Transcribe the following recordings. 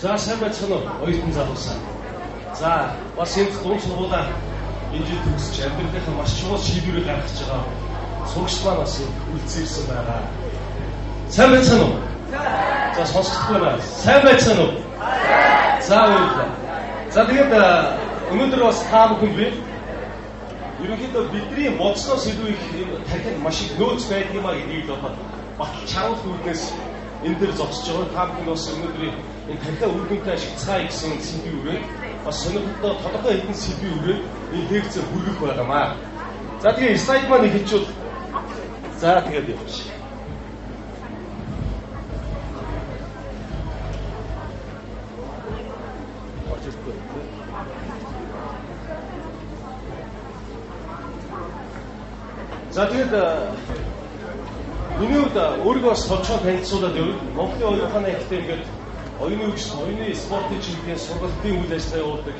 За сайн байцгаана уу оюутан залуусаа. За бас энд дунд сургуулаа энэ жил төгсөж амьдралынхаа маш чухал шийдвэрийг гаргаж байгаа сурагч маань бас үлдсэн ирсэн байгаа. Сайн байцгаана уу? За сонсохдохгүй байна. Сайн байцгаана уу? За баярлалаа. За тэгээд өнөөдөр бас та бүхэн би ерөнхийдөө бидний бодсноос илүү их энэ тархинд маш их нөөц байдаг юм а гэдгийг л одоо баталж харуулах үүднээс энэ дээр зогсож байгаа. Та бүхэн бас өнөөдрийн энэ тархиа үр дүнтэй ашиглацгаая гэсэн сэдвийн үрээд бас сонирхолтой тодорхой хэдэн сэдвийн үрээд энэ лекцээ хүргэх байгаамаа. За тэгээ слайд маань эхэлчихвэл за тэгээд явчих. Орж ирэхгүй. За тэгээд миний хувьд өөрийгөө бас товчхон танилцуулаад явъя. Монголын оюун ухааны академи гэдэг оюуны хөгжил, оюуны спортын чиглэлийн сургалтын үйл ажиллагаа явуулдаг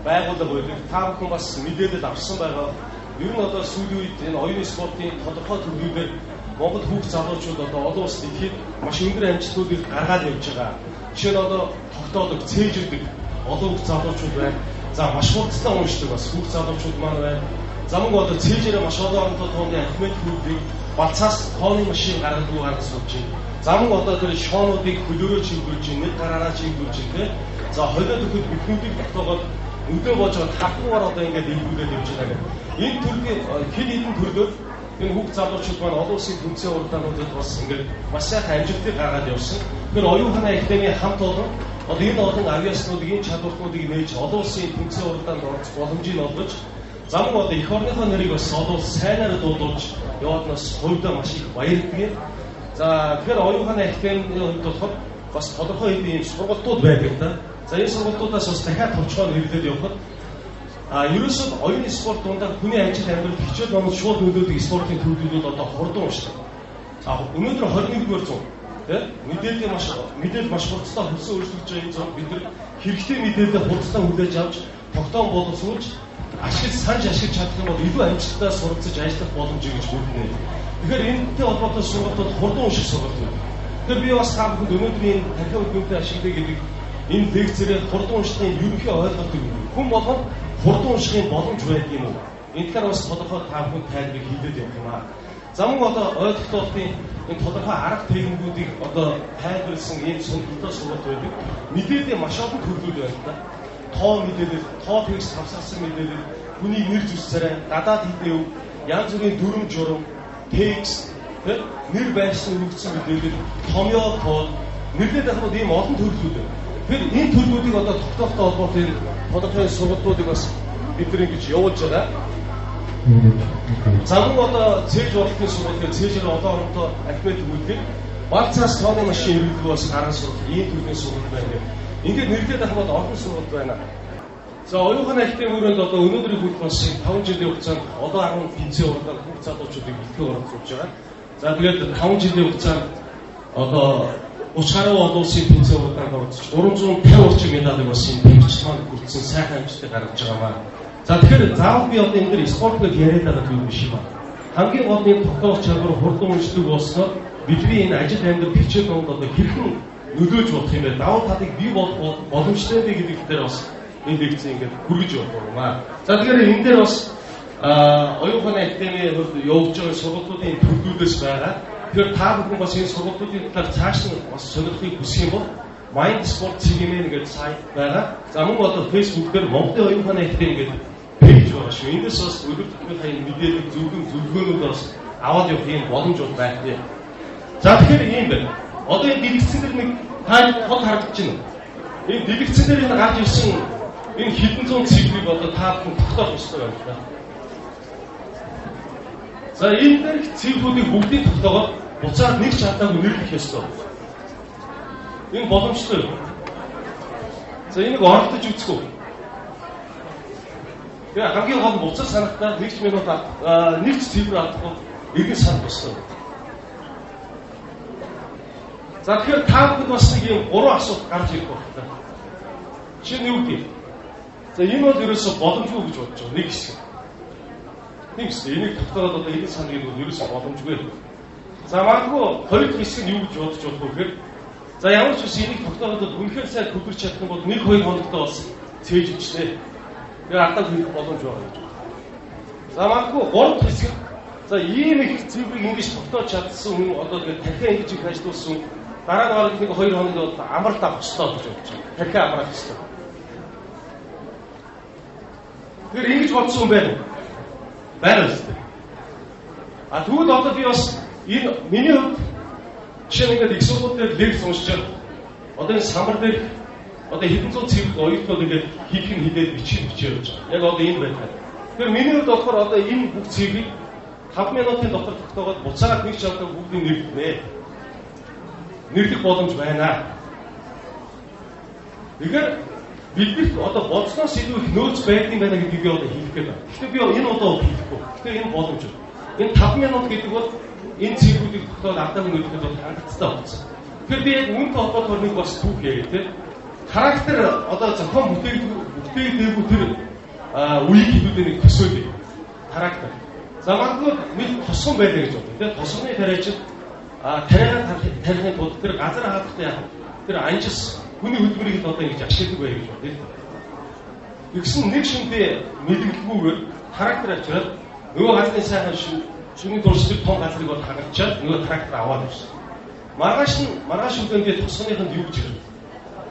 байгууллага байдаг. Та бүхэн бас мэдээлэл авсан байгаа. Ер нь одоо сүүлийн үед энэ оюуны спортын тодорхой төрлүүдээр Монгол хүүхд залуучууд одоо олон улс дэлхийд маш өндөр амжилтуудыг гаргаад явж байгаа. Жишээ нь одоо тогтоодог, цээжлдэг олон хүүхд залуучууд байна. За маш хурдтай уншдаг бас хүүхд залуучууд маань байна. За мөн одоо цээжээрээ маш олон оронтой тооны арифметикүүдийг балцаас тооны машин гаргадаг гаргаж сууж байна. За мөн одоо тэр шоонуудыг хөлөөрөө чиглүүлж байна, нэг гараараа чиглүүлж байна те. За холиод өгөхөд бүхнүүдийг тогтоогоод өдөө боож байгаа тавхуугаар одоо ингээд эвгүүлээд явж байгаа гэх. Энэ төрлийн хэд хэдэн төрлөөр энэ хүүхд залуучууд маань олон улсын тэмцээн уралдаануудад бас ингээд маш сайхан амжилтыг гаргаад явсан. Тэгэхээр оюун ухааны академийн хамт олон одоо энэ олон авиаснуудыг, энэ чадвартнуудыг нээж олон улсын тэмцээн уралдаанд оролцох боломжийг олгож за мөн одоо эх орныхоо нэрийг бас олон улс сайнаар дуудуулж яваад нас хувьдаа маш их баярдаг. За тэгэхээр оюун ухааны академийн хувьд болохоор бас тодорхой хэдийн ийм сургалтууд байдаг да. За энэ сургалтуудаас бас дахиад товчхон нэрлээд явхад ерөөсөө оюуны спорт дундаа хүний ажил амьдрал хичээл номод шууд нөлөөдөг спортын төрлүүд одоо хурдан уншдаг. Өнөөдөр 21-р зуун тий мэдээллийн маш мэдээлэл маш хурдтай хөлсөн өөрчлөгдөж байгаа энэ зуунд бид нар хэрэгтэй мэдээлэлээ хурдтай хүлээж авч тогтоон боловсруулж ашиглаж санаж ашиглаж чадах юм бол илүү амжилттай суралцаж ажиллах боломж гэж бүрднэ. Тэгэхээр энэтэй холбоотой сургалтууд хурдан унших сургалт байдаг. Тэгэхээр би бас та бүхэнд өнөөдрийн энэ тархиа үр дүнтэй ашиглая гэдэг энэ лекцээрээ хурдан уншихын ерөнхий ойлголтыг өгнө. Хүн болгонд хурдан уншихын боломж байдаг юм уу? Энэ талаар бас тодорхой та бүхэнд тайлбар хийлээд явах юм аа. За мөн одоо ойлголтын энэ тодорхой арга техникүүдийг одоо тайлбарласан ийм сонирхолтой сургалт байдаг. Мэдээллийн маш олон төрлүүд байна л да. Тоо мэдээлэл, тоо текст тавсарсан мэдээлэл, хүний нэр зүс царай, гадаад хэдийн өв, янз бүрийн дүрм журам, текст, тэ нэр байршин өргөцсөн мэдээлэл, томьёо код, нэрлээд байх нь ийм олон төрлүүд байна. Тэгэхээр энэ төрлүүдийг одоо тогтоохтой холбоотой энэ тодорхой сургалтуудыг бас бид нар ингэж явуулж байгаа. За мөн одоо цээж уралтын сургалт гэх цээжээр олон оронтой арифметик үйлдэл, балцаас тооны машин хэрэглэх бас гарган сургалт, ийм төрлийн сургалт байна гэх. Ингээд нэрлээд байх бол олон сургалт байна. За оюун ухааны академийн өрөөнд одоо өнөөдрийн хүртэл бас 5 жилийн хугацаанд олон 10 тэмцээн уралдаанд хүүхд залуучуудыг бэлтгэн оролцуулж байгаа. За тэгээд 5 жилийн хугацаанд одоо 30 гаруй олон улсын тэмцээн уралдаанд оролцож 350 орчим медалийг бас энэ тамирчид маань хүртсэн сайхан амжилтыг гаргаж байгаа маа. За тэгэхээр заавал би одоо энэ дэр спорт гэж яриад байгаа зүйл биш юм аа. Хамгийн гол нь тогтоох чадвар хурдан уншдаг болсноор бидний энэ ажил амьдрал хичээл номд одоо хэрхэн нөлөөж болох юм бэ? Давуу талыг бий болох боломжтой бэ гэдэг дээр бас энэ лекцээ ингээд хүргэж явах юм аа. За тэгэхээр энэ дээр бас оюун ухааны академийн хувьд явуулж байгаа сургалтуудын төрлүүдээс байгаа. Тэгэхээр та бүхэн бас энэ сургалтуудын талаар цааш нь бас сонирхохыг хүсэх юм бол Mind Sport CGM гэдэг сайт байгаа. За мөн одоо Facebook дээр Монголын оюун ухааны академи гэдэг пэйж байгаа шүү. Эндээс бас өдөр тутмынхаа энэ мэдээлэл зөвлөн зөвлөгөөнүүд бас аваад явах юм боломж бол байх тийм. За тэгэхээр ийм байна. Одоо энэ дэлгэцэн дээр нэг та тод харагдаж байна. Энэ дэлгэцэн дээр энэ гарч ирсэн энэ хэдэн зуун цифрыг одоо та бүхэн тогтоох ёстой байна л да. За энэ дээрх цифрүүдийг бүгдийг тогтоогоод буцаад нэг ч алдаагүй нэрлэх ёстой. Энэ боломжтой юу? За энийг оролдож үзэх үү? Тэгээ хамгийн гол нь буцаж санахдаа нэг ч минут нэг ч цифр алдахгүй эргэн санах ёстой. За тэгэхээр та бүхэнд бас нэг юм гурван асуулт гарч ирэх байх та. Жишээ нь юу гэдэг? За энэ бол ерөөсө боломжгүй гэж бодож байгаа нэг хэсэг. Нэг хэсэг. Энийг тогтоогоод одоо эргэн санах гэдэг бол ерөөсө боломжгүй. За магадгүй хоёр дахь хэсэг нь юу гэж бодож болох вэ гэхээр За ямар ч үс энийг тогтооход бол үнэхээр сайн хөдөлж чадах юм бол 1-2 хоногтой бас цээж өчнө. Тэгээ алдааг хийх боломж байгаа гэж. За магадгүй 3 дахь хэсэг за ийм их цифрыг ингэж тогтоож чадсан хүн одоо тэгээ тархиа ингэж их ажилуулсан дараа нь бараг 1-2 хоног бол амралт авах ёстой гэж бодож байна. Тархиа амраах ёстой. Тэгэхээр ингэж бодсон хүн байна уу? Байна үстэй. А тэгвэл одоо би бас энэ миний хувьд жишээ нь ингээд их сургууль дээр лекц уншиж байгаа. Одоо энэ самбар дээр одоо хэдэн зуун цэвэр оюутнууд ингээд хийх нь хідээд бичих нь бичээ явж байгаа. Яг одоо энэ байдлаар. Тэгэхээр миний хувьд болохоор одоо энэ бүх цэврийг 5 минутын дотор тогтоогоод буцаагаад нэг чавтаа бүгдийг нэрлэнэ. Нэрлэх боломж байна. Тэгэхээр биднэрт одоо бодсноос илүү их нөөц байдгийн байна гэдгийг би одоо хэлэх гээд байна. Гэхдээ би энэ удаа хэлэхгүй. Гэхдээ энэ боломж. Энэ 5 минут гэдэг бол энэ цэврүүдийг тогтооод алдааг нөлөөлөхөд бол хангалттай болсон. Тэгэхээр би яг үүнтэй холбоотойгоор нэг бас түүх яриа те. Характер одоо зохион бүтээгдэхүүн тэр үеийг хэдүүдээ нэг төсөөлье. Характер. За магадгүй нэг тосгон байлаа гэж бодъё те. Тосгоны тариачин тариагаа тарихын тулд тэр газар хаалгатай яах тэр анжис хүний хөдөлмөрийг л одоо ингэж ашигладаг байя гэж бодъё. Тэгсэн нэг шөнөдөө мэдгэлгүйгээр трактор авчираад нөгөө газрын сайхан шөнийн турш тэр том газрыг бол хагалчаад нөгөө трактор аваад ирсэн. Маргааш өглөөндөө тосгоныхонд юу гэж хэлв?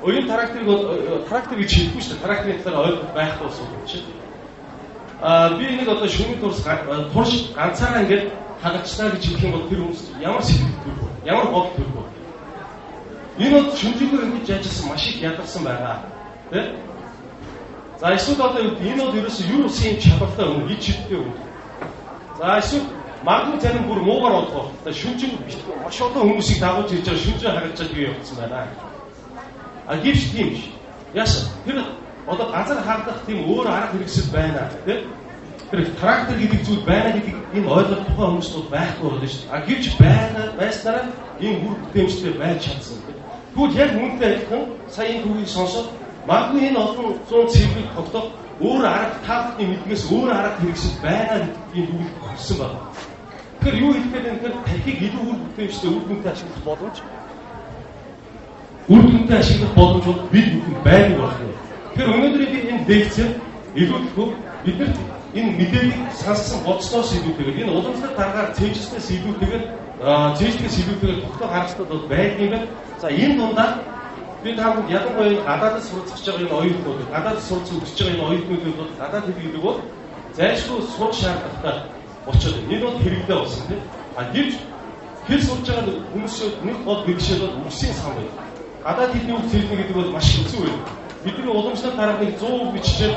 Оюун тракторыг бол трактор гэж хэлэхгүй шүү дээ. Тракторын талаар ойлголт байхгүй болсон юм чинь. Би нэг одоо шөнийн турш ганцаараа ингэж хагалчлаа гэж хэлэх юм бол тэр хүмүүс ямар сэтгэл төрөх вэ? Ямар бодол төрөх вэ? Энэ бол шүнжэнгөө ингэж ажилласан маш их ядарсан байгаа. Тэ? За эсвэл одоо энэ бол ерөөсөө юу усын юм чадвартай хүн, ид шидтэй хүн. За эсвэл магадгүй зарим бүр муугар бодох. Одоо шүнжэн маш олон хүмүүсийг дагуулж ирж байгаа шүнжэн хагалжаад юу явуулсан байна. А гэвч тийм биш. Яасан? Тэр одоо газар хаагдах тийм өөр арга хэрэгсэл байна. Тэ? Тэр трактор гэдэг зүйл байна гэдэг энэ ойлголт тухайн хүмүүст бол байхгүй болно шүү дээ. А гэвч байснараа ийм үр бүтээмжтэй байж чадсан. Тэгвэл яг үүнтэй адилхан сая энэ түүхийг сонсоод магадгүй энэ олон зуун цэврийг тогтоох өөр арга та бүхний мэдгээс өөр арга хэрэгсэл байна гэдгийг дүгнэлт өгсөн байна. Тэгэхээр юу хэлэх гээд байна гэхээр тархийг илүү үр бүтээмжтэй үр дүнтэй ашиглах боломж үр дүнтэй ашиглах боломж бол бид бүхэнд байдаг байна. Тэгэхээр өнөөдрийн би энэ лекцээр илүүдэхгүй биднэрт энэ мэдээллийг сонссон бодсноос илүүтэйгээр энэ уламжлалт аргаар цээжснээс илүүтэйгээр цээжлэгээс илүүтэйгээр тогтоох аргацтад бол байдаг юм байна. За энэ дундаа би та бүхэнд ялангуяа гадаадд суралцж байгаа энэ оюутнууд, гадаадд суралцсан өсөж байгаа энэ оюутнуудад бол гадаад хэл гэдэг бол зайлшгүй сурах шаардлагатай болчиход байна. Энэ бол хэрэгтэй болсон тийм. А гэвч хэл сурж байгаа хүмүүсийн нэг гол бэрхшээл бол үгсийн сан байна. Гадаад хэлний үг цээжнэ гэдэг бол маш хэцүү байна. Бидний уламжлалт арга нэг 100 үг биччихээд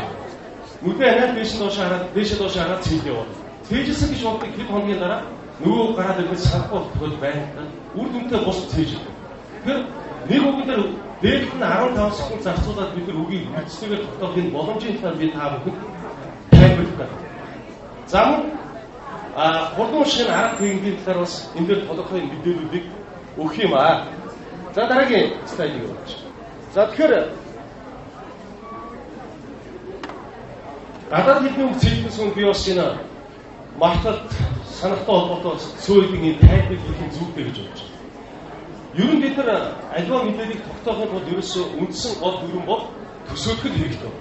нүдээ аниад дээш нь доош хараад дээшээ доош хараад цээжлээ яваа. Цээжилсэн гэж боддог хэд хоногийн дараа нөгөө гараад ирэх санахгүй болох байна. Үр дүнтэй бус цээжлээ. Тэгэхээр нэг үгэн дээр дээд нь 15 секунд зарцуулаад бид нар үгийг үндстэйгээр тогтоох энэ боломжийн талаар би та бүхэнд тайлбарлах байна. За мөн хурдан уншихын арга техникийн талаар бас энэ дээр тодорхой мэдээллүүдийг өгөх юм аа. За дараагийн слайдыг явуулчих. За тэгэхээр гадаад хэлний үг цээжлээс өмнө би бас энэ марталт санахтай холбоотой цөөлгийн энэ тайлбар хийх нь зүйтэй гэж бодож байна. Ер нь бид нар аливаа мэдээллийг тогтоохын тулд ерөөсөө үндсэн гол дүрэм бол төсөөлөх хэрэгтэй.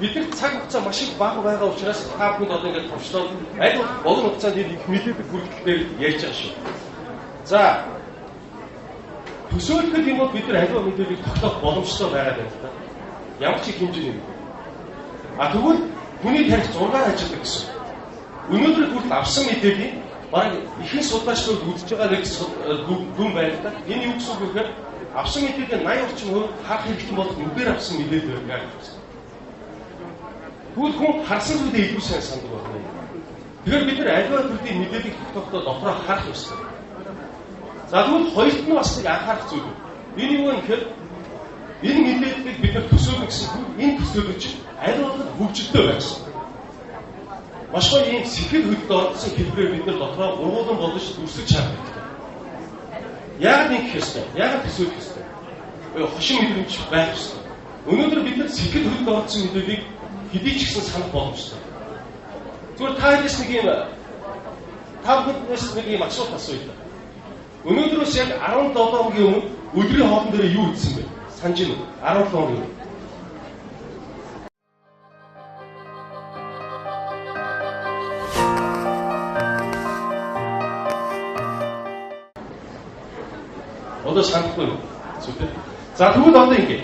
Бид нар цаг хугацаа маш их бага байгаа учраас та бүхэнд одоо ингээд товчлоод аль болох богино хугацаанд энэ их мэдээлэл хүргэлтээр ярьж байгаа шүү. За төсөөлөх юм бол бид нар аливаа мэдээллийг тогтоох боломжтой байгаа юм л да. Ямар ч их хэмжээний. А тэгвэл хүний тарих 6-аар ажилладаг гэсэн. Өнөөдөр хүртэл авсан мэдээллийн бараг ихэнх судлаачдад үзэж байгаа нэг дүн байна л да. Энэ юу гэсэн үг вэ гэхээр авсан мэдээллийн 80 орчим хувь харах хэрэгтэй болох нүдээр авсан мэдээлэл байдаг гэсэн. Тэгвэл хүн харсан зүйлээ илүү сайн сандаг байна. Тэгэхээр бид нар аливаа төрлийн мэдээллийг тогтохдоо дотроо харах ёстой. За тэгвэл хоёрт нь бас нэг анхаарах зүйл. Энэ юу вэ гэхээр энэ мэдээллийг бид нар төсөөлнө гэсэн энэ төсөөлөл чинь аль болох хөгжилтэй байх ёстой. Маш гоё ийм сэтгэл хөдлөлд орсон хэлбэрээр бид нар дотроо ургуулan болж дүрсэж чадах хэрэгтэй. Яагаад ингэх ёстой? Яагаад төсөөлөх ёстой? Хошин мэдрэмж байх ёстой. Өнөөдөр бид нар сэтгэл хөдлөлд орсон мэдээллийг хэдий ч гэсэн санах боломжтой. Зүгээр та хэдээс нэг юм та бүхэндээс нэг юм асуулт асууя. Өнөөдрөөс яг 17 хоногийн өмнө өдрийн хоолн дээр юу идсэн бэ? Санаж байна уу? 17 хоногийн өмнө. Одоо санахгүй юу? Зүгтээ. За тэгвэл одоо ингэ.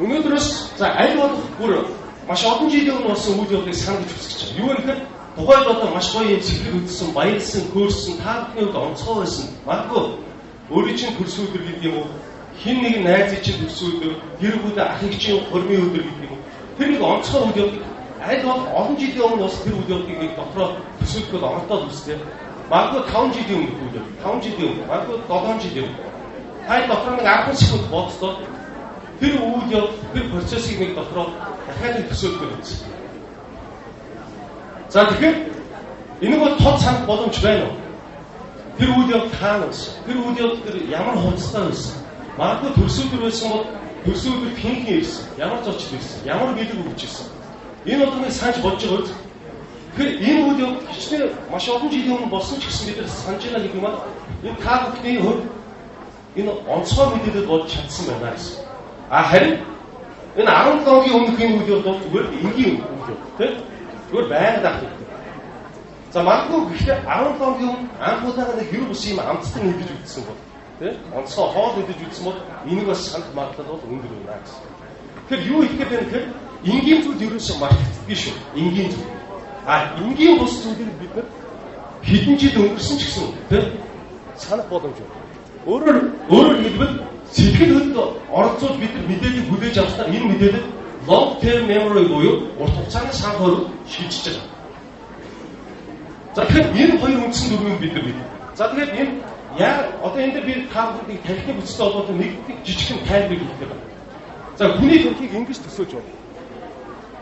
Өнөөдрөөс за аль болох бүр маш олон жилийн өмнө болсон үйл явдлыг санаж хүсэж байна. Юу вэ гэхээр тухайд одоо маш гоё юм сэтгэл хөдлөсөн, баярлсан, хөөрсөн, та бүхний хувьд онцгой байсан. Магадгүй өөрийн чинь төрсөн өдөр гэдэг юм уу? Хин нэг найзын чинь төрсөн өдөр, гэр бүлийн ахыг чинь хормын өдөр гэдэг юм уу? Тэр нэг онцгой үйл явдлыг аль болох олон жилийн өмнө бас тэр үйл явдлыг нэг дотроо төсөөлөхөд оролдоод үзтээ. Магадгүй 5 жилийн өмнө үйл явдал, 5 жилийн өмнө, магадгүй 7 жилийн өмнө. Та дотор нэг 10 секунд боддоо тэр үйл явдал, тэр процессыг нэг дотроо дахиад нэг төсөөлөхөд үзсэн. За тэгэхээр энийг бол тод санах боломж байна уу? Тэр үйл явдал хаана байсан? Тэр үйл явдал тэр ямар хувцастай байсан? Магадгүй төрсөн өдөр байсан бол төрсөн өдөр хэн хэн ирсэн? Ямар зочид ирсэн? Ямар бэлэг өгч ирсэн? Энэ болгоныг санаж бодож байгаа үз. Тэгэхээр энэ үйл явдал хичнээн маш олон жилийн өмнө болсон ч гэсэн бид нар санаж байна гэдэг юм аа. Энэ та бүхний хувьд энэ онцгой мэдээлэл болж чадсан байна гэсэн. А харин энэ 17 хоногийн өмнөх энэ үйл явдал бол зүгээр энгийн үйл явдал тийм. Зүгээр байнга даах хэрэгтэй. За магадгүй гэхдээ 17 хоногийн өмнө анх удаага нэг хэрэг ус юм амттай нэгдэж үзсэн бол тийм онцгой хоол идэж үзсэн бол энийг бас санах магадлал бол өндөр байна гэсэн. Тэгэхээр юу хэлэх гээд байна гэхээр энгийн зүйл ерөөсөө мартагддаггүй шүү. Энгийн зүйл. А энгийн бус зүйлийг бид нар хэдэн жил өнгөрсөн ч гэсэн тийм санах боломж байна. Өөрөөр хэлбэл сэтгэл хөдлөл оролцуулж бид нар мэдээллийг хүлээж авснаар энэ мэдээлэл long term memory буюу урт хугацааны сан хувь шилжиж байгаа. За тэгэхээр энэ хоёр үндсэн дүрмийг бид нар мэднэ. За тэгэхээр энэ яа одоо энэ дээр би та бүхэнд тархины бүтэцтэй холбоотой нэг жижигхэн тайлбар хийх байна. За хүний тархийг ингэж төсөөж байна.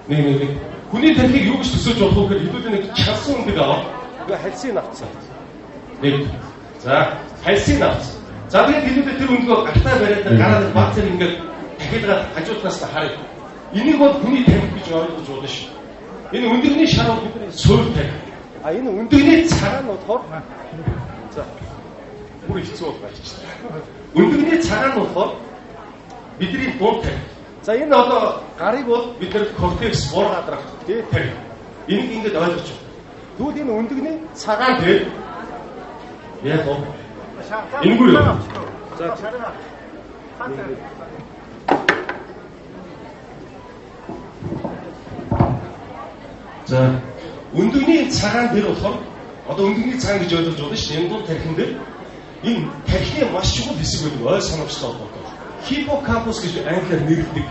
Нэг. Хүний тархийг юу гэж төсөөж болох вэ гэхээр хэдүүлээ нэг чалсан өндөг аваад тэгээ хальсыг авцсан. Нэг. За хальсыг авцсан. За тэгээд хэдүүлээ тэр өндгөө гартаа бариад гараад баг зэрэг ингээд дахиад хажуу талаас нь харъя. Энийг бол хүний тархи гэж ойлгож болно шүү. Энэ өндөгний шар бол бидний суурь тархи. А энэ өндөгний цагаан нь болохоор за бүр хэцүү бол байж чинь. Өндөгний цагаан нь болохоор бидний дунд тархи. За энэ одоо гарыг бол бид нар кортекс бор гадрах тий тархи. Энийг ингээд ойлгож байна. Тэгвэл энэ өндөгний цагаан дээр яг уу энэгүй юу? За За өндөгний цагаан дээр болохоор одоо өндөгний цагаан гэж ойлгож байна шүү дээ. Энэ дунд тархин дээр энэ тархины маш чухал хэсэг байдаг ой санамжтай холбоотой. Хиппокампус гэж англиар нэрлэдэг.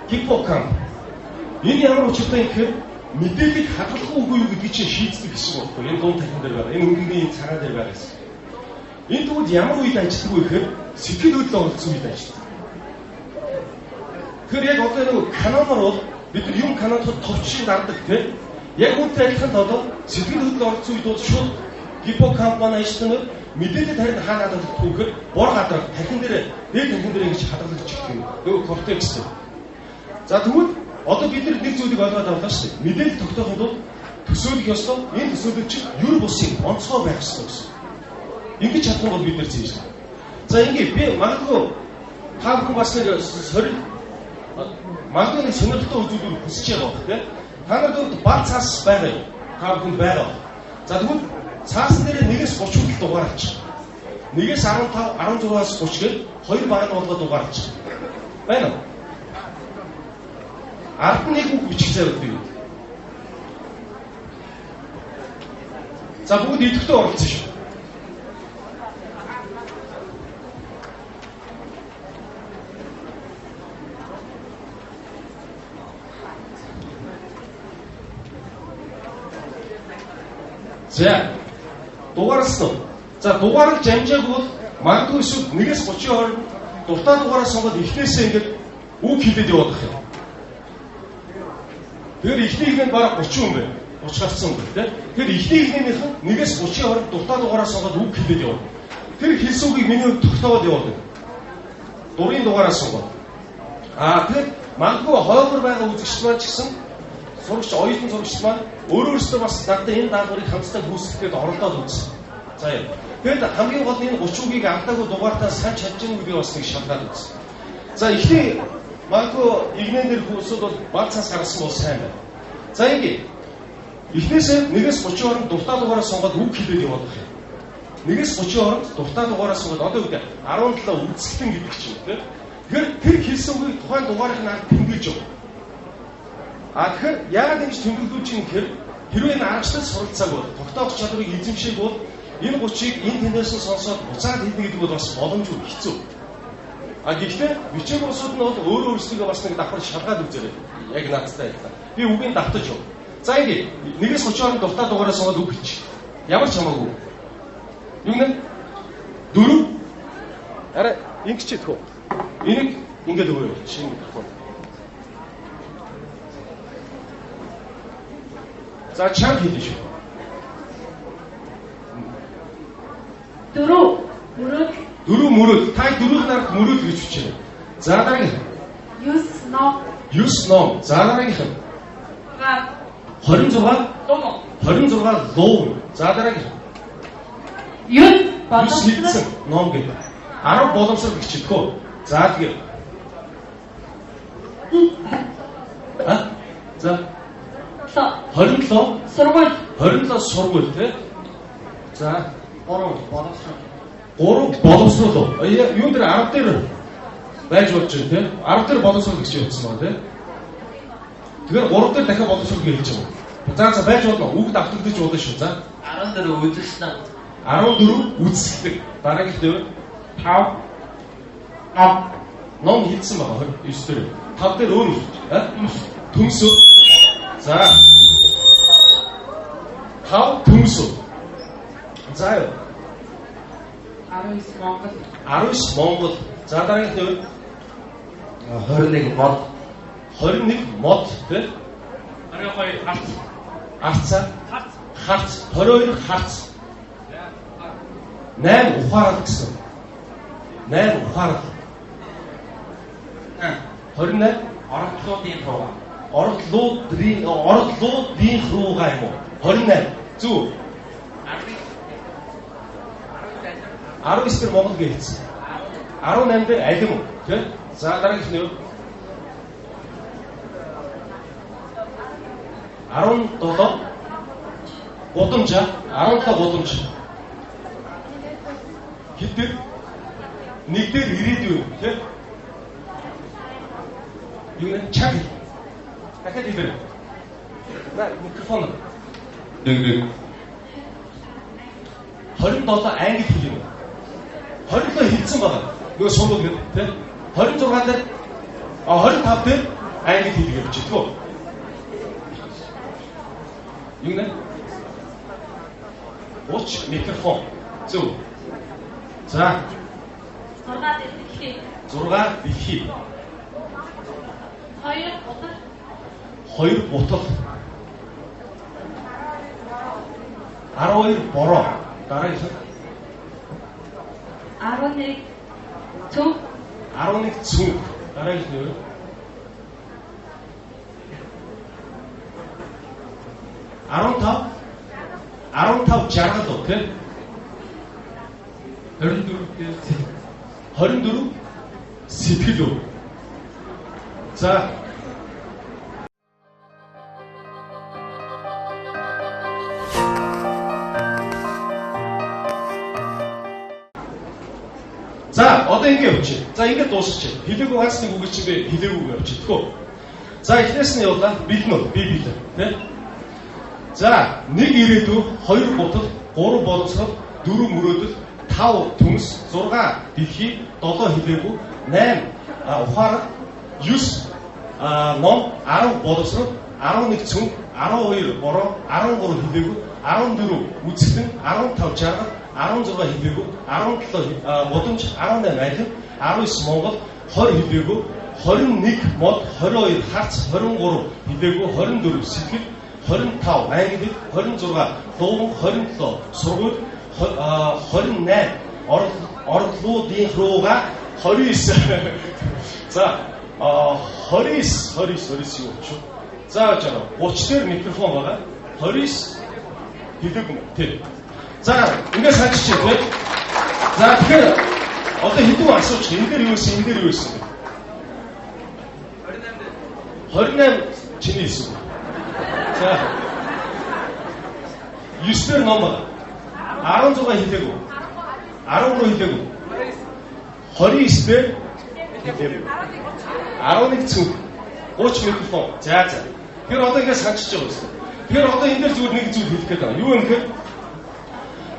Хиппокамп. Энэ ямар учиртай юм гэхээр мэдээллийг хадгалах үгүй юу гэдгийг чинь шийддэг хэсэг байхгүй. Энэ дунд тархин дээр байгаа. Энэ өндөгний энэ цагаан дээр байгаа хэсэг. Энэ тэгвэл ямар үед ажилладаг вэ гэхээр сэтгэл хөдлөл оролцсон үед ажилладаг. Тэгэхээр яг одоо нэг каноноор бол бид нар юм каноноход товч шиг дардаг тийм. Яг үүнтэй адилхан одоо сэтгэл хөдлөл оролцсон үед бол шууд гиппокамп маань ажиллана. Мэдээлэл харин хаана хадгалагдах вэ гэхээр бор гадрах тархин дээр дээд тархин дээр ингэж хадгалагдаж ирэх юм. Нөгөө кортекс дээр. За тэгвэл одоо бид нар нэг зүйлийг ойлгоод авлаа шүү дээ. Мэдээлэл тогтоохын тулд төсөөлөх ёстой. Энэ төсөөлөл чинь юр бусын онцгой байх ёстой гэсэн. Ингэж чадах бол бид нар зийж. За ингэ би магадгүй та бүхэн бас нэг сорил магадгүй нэг сонирхолтой үзүүлбэр хүсэж байгаа бох тийм. Та нар дөрөвд бал цаас байгаа юу? Та бүхэнд байгаа. За тэгвэл цаасан дээр 1-ээс 30 хүртэл дугаар авчих. 1-ээс 15, 16-аас 30 гээд хоёр баг нь болгоод дугаар авчих. Байна уу? Ард нь нэг үг бичих зай өгдөг. За бүгд идэвхтэй оролцсон шүү. За дугаарласан уу? За дугаарлаж амжаагүй бол магадгүй эсвэл 1-ээс 30-ын хооронд дуртай дугаараа сонгоод эхнээсээ ингээд үг хэлээд яваад байх юм. Тэгэхээр эхний ихнээ бараг 30 хүн байна. 30 гарсан хүн байна тийм. Тэгэхээр эхний ихнийх нь 1-ээс 30-ын хооронд дуртай дугаараа сонгоод үг хэлээд яваад. Тэр хэлсэн үгийг миний хувьд тогтоогоод яваад байна. Дурын дугаараа сонгоод. Аа тэгэхээр магадгүй хойгор байгаа үзэгч маань ч гэсэн сурагч оюутан сурагч маань өөрөөсөө бас надад энэ даалгаврыг хамтдаа гүйцэтгэхэд оролдоод үзсэн. За юм. Тэгэд хамгийн гол нь энэ 30 үгийг алдаагүй дугаартаа сайн чадж байгаа гэдгийг бас нэг шалгаад үзсэн. За эхний магадгүй игнэн дээр хүмүүсүүд бол бал цаас гаргасан бол сайн байна. За ингэ. Эхнээсээ 1-ээс 30 хооронд дуртай дугаараа сонгоод үг хэлээд явах юм. 1-ээс 30 хооронд дуртай дугаараа сонгоод одоо юу гэдэг 17 үзэсгэлэн гэдэг чинь тийм. Тэгэхээр тэр хэлсэн үгийг тухайн дугаарыг нь ард тэмдэглэж явна. А тэгэхээр яагаад ингэж тэмдэглүүлж юм гэхээр хэрвээ энэ аргачлал суралцааг бол тогтоох чадварыг эзэмшээг бол энэ 30-ыг энэ тэндээс нь сонсоод буцаад хэлнэ гэдэг бол бас боломжгүй хэцүү. А гэхдээ бичиг улсууд нь бол өөрөө өөрсдийгөө бас нэг давхар шалгаад үзээрэй. Яг наадтай адилхан. Би үгийг давтаж яв. За ингэ 1-ээс 30 хооронд дуртай дугаараа сонгоод үг хэлчих. Ямар ч хамаагүй. Юу нэ? 4. Арай ингэж идэх үү? Энийг ингээд өгөө. Шинэ микрофон. За чанга хэлнэ шүү. 4 мөрөөдөл. 4 мөрөөдөл. Та дөрөв нарт мөрөөдөл гэж бичээ. За дараагийн. 9 ном. 9 ном. За дараагийнх нь. 26 26 26 луу. За дараагийн. 9 боломжтой ном гэдэг. 10 боломжтой гэж хэлэхүү. За тэгээ. А? За 27 сургууль. 27 сургууль тий. За 3 боловсрол. 3 боловсрол. Юун дээр 10 дээр байж болж байна тий. 10 дээр боловсрол гэж явуулсан байгаа тий. Тэгэхээр 3 дээр дахиад боловсрол гэж хэлж байгаа. За за байж болно. Үг давтагдаж болно шүү. За 14 үзэсгэлэн. 14 үзэсгэлэн. Дараагийнх дээр 5 ном. Ном хэлсэн байгаа 29 дээр. 5 дээр өөр хэлж. Төмсөө. За 5 төмсөө. За юу? 19 Монгол. 19 Монгол. За дараагийнх нь 21 мод. 21 мод тий. 22 харц. Арцаа. Харц. Харц. 22 харц. 8 ухаарал гэсэн. 8 ухаарал. 28 Орогдлуудын руугаа. Орогдлуудын орогдлуудын руугаа юм уу? 28. Зөв. 19 дээр Монгол гэж хэлсэн. 18 дээр алим тий? За дараагийнх нь юу? 17 гудамж 17 гудамж. Хэд дээр? Нэг дээр ирээдүйн тий? Юу нэ? Чаг. Дахиад хэлээрэй. На микрофон. Нэг 27 англи хэл юм. 27 хэлсэн байгаа. Нөгөө сургууль гэдэг тий. 26 дээр 25 дээр англи хэл гэж бичдэг. Юу нэ? Уч микрофон. Зөв. За. 6 дэлхий. 6 дэлхий. 2 бутал. 2 бутал. 12 бороо. Дараагийнх нь 11 цөв. 11 цүнх. Дараагийнх нь юу? 15 15 жаргал уу тий? 24 дээр 24 сэтгэл үү. За За одоо ингэ явчих. За ингэ дуусчих. Хэлээгүй ганц нэг үг чинь би хэлээгүй явчих. Тэгэхүү. За эхнээс нь явлаа. Бэлэн үү? Би бэлэн. Тэ? За 1 ирээдүй, 2 бутал, 3 боловсрол, 4 мөрөөдөл, 5 төмс, 6 дэлхий, 7 хэлээгүй, 8 ухаарал, 9 ном, 10 боловсрол, 11 цүнх, 12 бороо, 13 хэлээгүй, 14 үзэсгэлэн, 15 жаргал, 16 хэлээгүй, 17 гудамж, 18 алим, 19 Монгол, 20 хэлээгүй, 21 мод, 22 харц, 23 хэлээгүй, 24 сэтгэл, 25 англи, 26 лууван, 27 сургууль, 28 ордлуудын руугаа 29. За 29 29 юу ч. За жаа 30 дээр микрофон байгаа. 29 хэлээгүй юм. Тий. За, ингээд санчиж байна. За, тэгэхээр одоо хэдэн асууч энэ дээр юу байсан, энэ дээр юу байсан? 28 чиний хэлсэн. За. 9 дээр ном байна. 16 хэлээгүй. 13 хэлээгүй. 29 дээр хэлээгүй. 11 цүнх. 30 микрофон. За за. Тэгэхээр одоо ингээд санчиж байгаа юм. Тэгэхээр одоо энэ дээр зүгээр нэг зүйл хэлэх гээд байгаа. Юу юм гэхээр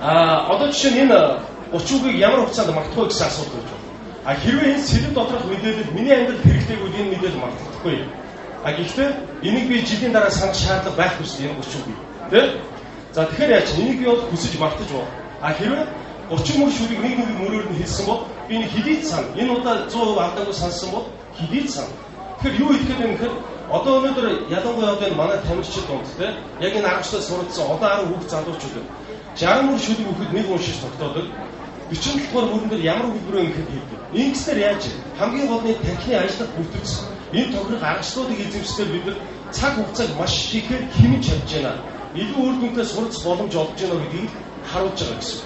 одоо жишээ нь энэ 30 үгийг ямар хугацаанд мартах вэ гэсэн асуулт болж байна. А хэрвээ энэ сэлэм доторх мэдээлэл миний амьдралд хэрэглээгүй энэ мэдээлэл мартагдахгүй. А гэхдээ энийг би жилийн дараа санах шаардлага байхгүй шүү дээ энэ 30 үгийг. Тэ? За тэгэхээр яаж энийг би бол хүсэж мартаж байна. А хэрвээ 30 мөр шүлэг нэг нэг мөрөөр нь хэлсэн бол би энэ хэдий ч сан. Энэ удаа 100% алдаагүй сансан бол хэдий ч сан. Тэгэхээр юу хэлэх гээд байна гэхээр одоо өнөөдөр ялангуяа одоо энэ манай тамирчид дунд те яг энэ 10-члаа суралцсан одоо 10 хүүхд залуучууд байна. 60 мөр шүлэг өгөхөд нэг уншиж тогтоодог. 47 дугаар мөрөн дээр ямар өгүүлбэр вэ гэхэд хэлдэг. Ингэснээр яаж хамгийн гол нь танхимын ажиллах бүтэц энэ тохирох аргачлалуудыг эзэмшсээр бид нар цаг хугацааг маш ихээр хэмнэж чадж байна. Илүү үр дүнтэй суралцах боломж олж байна гэдгийг харуулж байгаа гэсэн.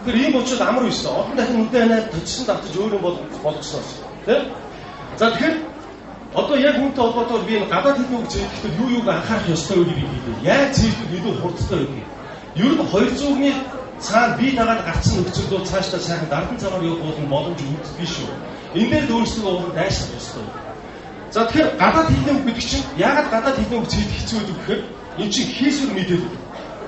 Тэгэхээр ийм учраас амар биш. Олон дахин нүдэн ханаад төцсөн давтаж өөр юм болгосноос. Тэ? За тэгэхээр одоо яг үүнтэй холбоотойгоор би энэ гадаад хэлний үг зээлэхдээ юу юуг анхаарах ёстой вэ гэдгийг хэлье. Яаж зээлдэг илүү хурдтай вэ гэдэг. Ер нь 200-ны цаана бие дагаад гарцсан нөхцөлд бол цаашдаа сайхан дардан замаар явах бол боломж үүддэг шүү. Энэ дээр л өөрсдөө ууран дайшлах ёстой. За тэгэхээр гадаад хэлний үг гэдэг чинь яагаад гадаад хэлний үг зээлэх хэцүү байдаг гэхээр энэ чинь хийсвэр мэдээлэл.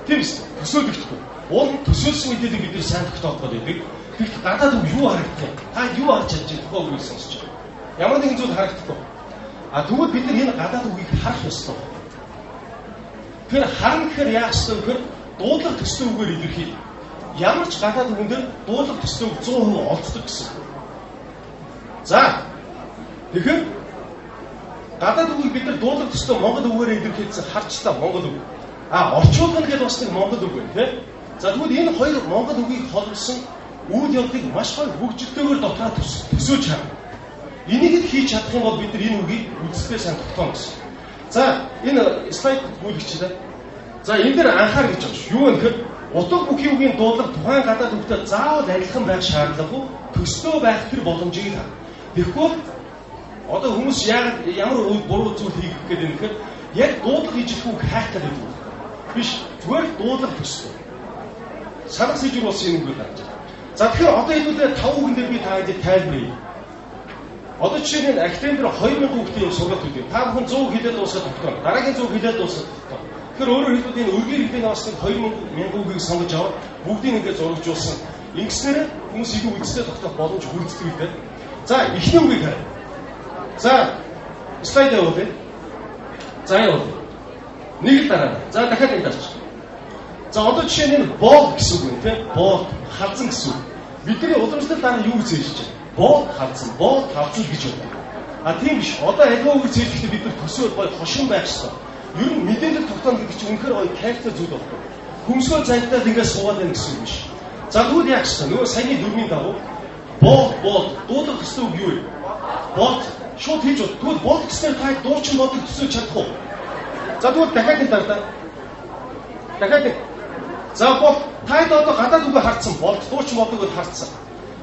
Тийм биз? Төсөөлөгдөхгүй. Уул нь төсөөлсөн мэдээллийг бид нар сайн тогтоох гэдэг. Тэгэхдээ гадаад үг юу харагдах юм? Та юу харж чадж байгаа тухайн үгийг сонсож байгаа. Ямар нэгэн зүйл харагдахгүй. А тэгвэл бид нар энэ гадаад үгийг харах ёстой. Тэгэхээр харна гэхээр яах ёстой вэ гэхээр дуудлага төстэй үгээр илэрхийл. Ямар ч гадаад үгэн дээр дуудлага төстэй үг 100% олддог гэсэн. За тэгэхээр гадаад үгийг бид нар дуудлага төстэй монгол үгээр илэрхийлсэн харчлаа монгол үг. А орчуулгын гэдэг бас нэг монгол үг байна тийм. За тэгвэл энэ хоёр монгол үгийг холбосон үйл явдлыг маш гоё хөгжилтэйгээр дотроо төсөөж харна. Энийг л хийж чадах юм бол бид нар энэ үгийг үндсдээ сайн тогтооно гэсэн. За энэ слайд гүйлгэж байна. За энэ дээр анхаар гэж байгаа шүү. Юу вэ гэхээр утга бүхий үгийн дуудлага тухайн гадаад үгтэй заавал адилхан байх шаардлагагүй төстэй байх тэр боломжийг л харна. Тэгэхгүй одоо хүмүүс яагаад ямар буруу зүйл хийх гээд байна гэхээр яг дуудлага ижлэх үг хайхтай байдаг. Биш зүгээр л дуудлага төстэй. Санах сэжүр болсон юм үгээр гарч байна. За тэгэхээр одоо хэдүүлээ 5 үгэн дээр би та хэдэд тайлбаръя. Одоо жишээ нь академи дээр 2000 хүүхдийн юм сургалт өгдөг. Та бүхэн 100 хэлээд дуусгаад тогтооно. Дараагийн 100 хэлээд дуусгаад тогтооно. Тэгэхээр өөрөөр хэлбэл энэ өргөн иргэдийн бас нэг 2000 үгийг сонгож аваад бүгдийг ингээд зурагжуулсан. Ингэснээр хүмүүс илүү үндстэй тогтоох боломж бүрддэг гэдэг. За эхний үгийг харъя. За слайд явуулъя. За явуулъя. Нэг л дараа. За дахиад нэг дарч. За одоо жишээ нь энэ боол гэсэн үг юм тийм боол халзан гэсэн үг. Бидний уламжлал дараа юу гэж зээлж байна? Боол халзан, боол халзан гэж боддог. А тийм биш. Одоо аливаа үг зээлэхдээ бид нар төсөөл гоё хошин байх ёстой. Ер нь мэдээлэл тогтооно гэдэг чинь үнэхээр гоё кайфтай зүйл байхгүй. Хөмсгөө зайлтаад ингээд суугаад байна гэсэн үг биш. За тэгвэл яах ёстой? Нөгөө саяны дүрмийн дагуу боол боол дуудлага төстэй үг юу вэ? Болт шууд хийж бод. Тэгвэл болт гэснээр та дуучин бодог төсөөж чадах уу? За тэгвэл дахиад нэг дардаа. Дахиад нэг. За бол та одоо гадаад үгээ харцсан. Болт дуучин бодог гэж харцсан.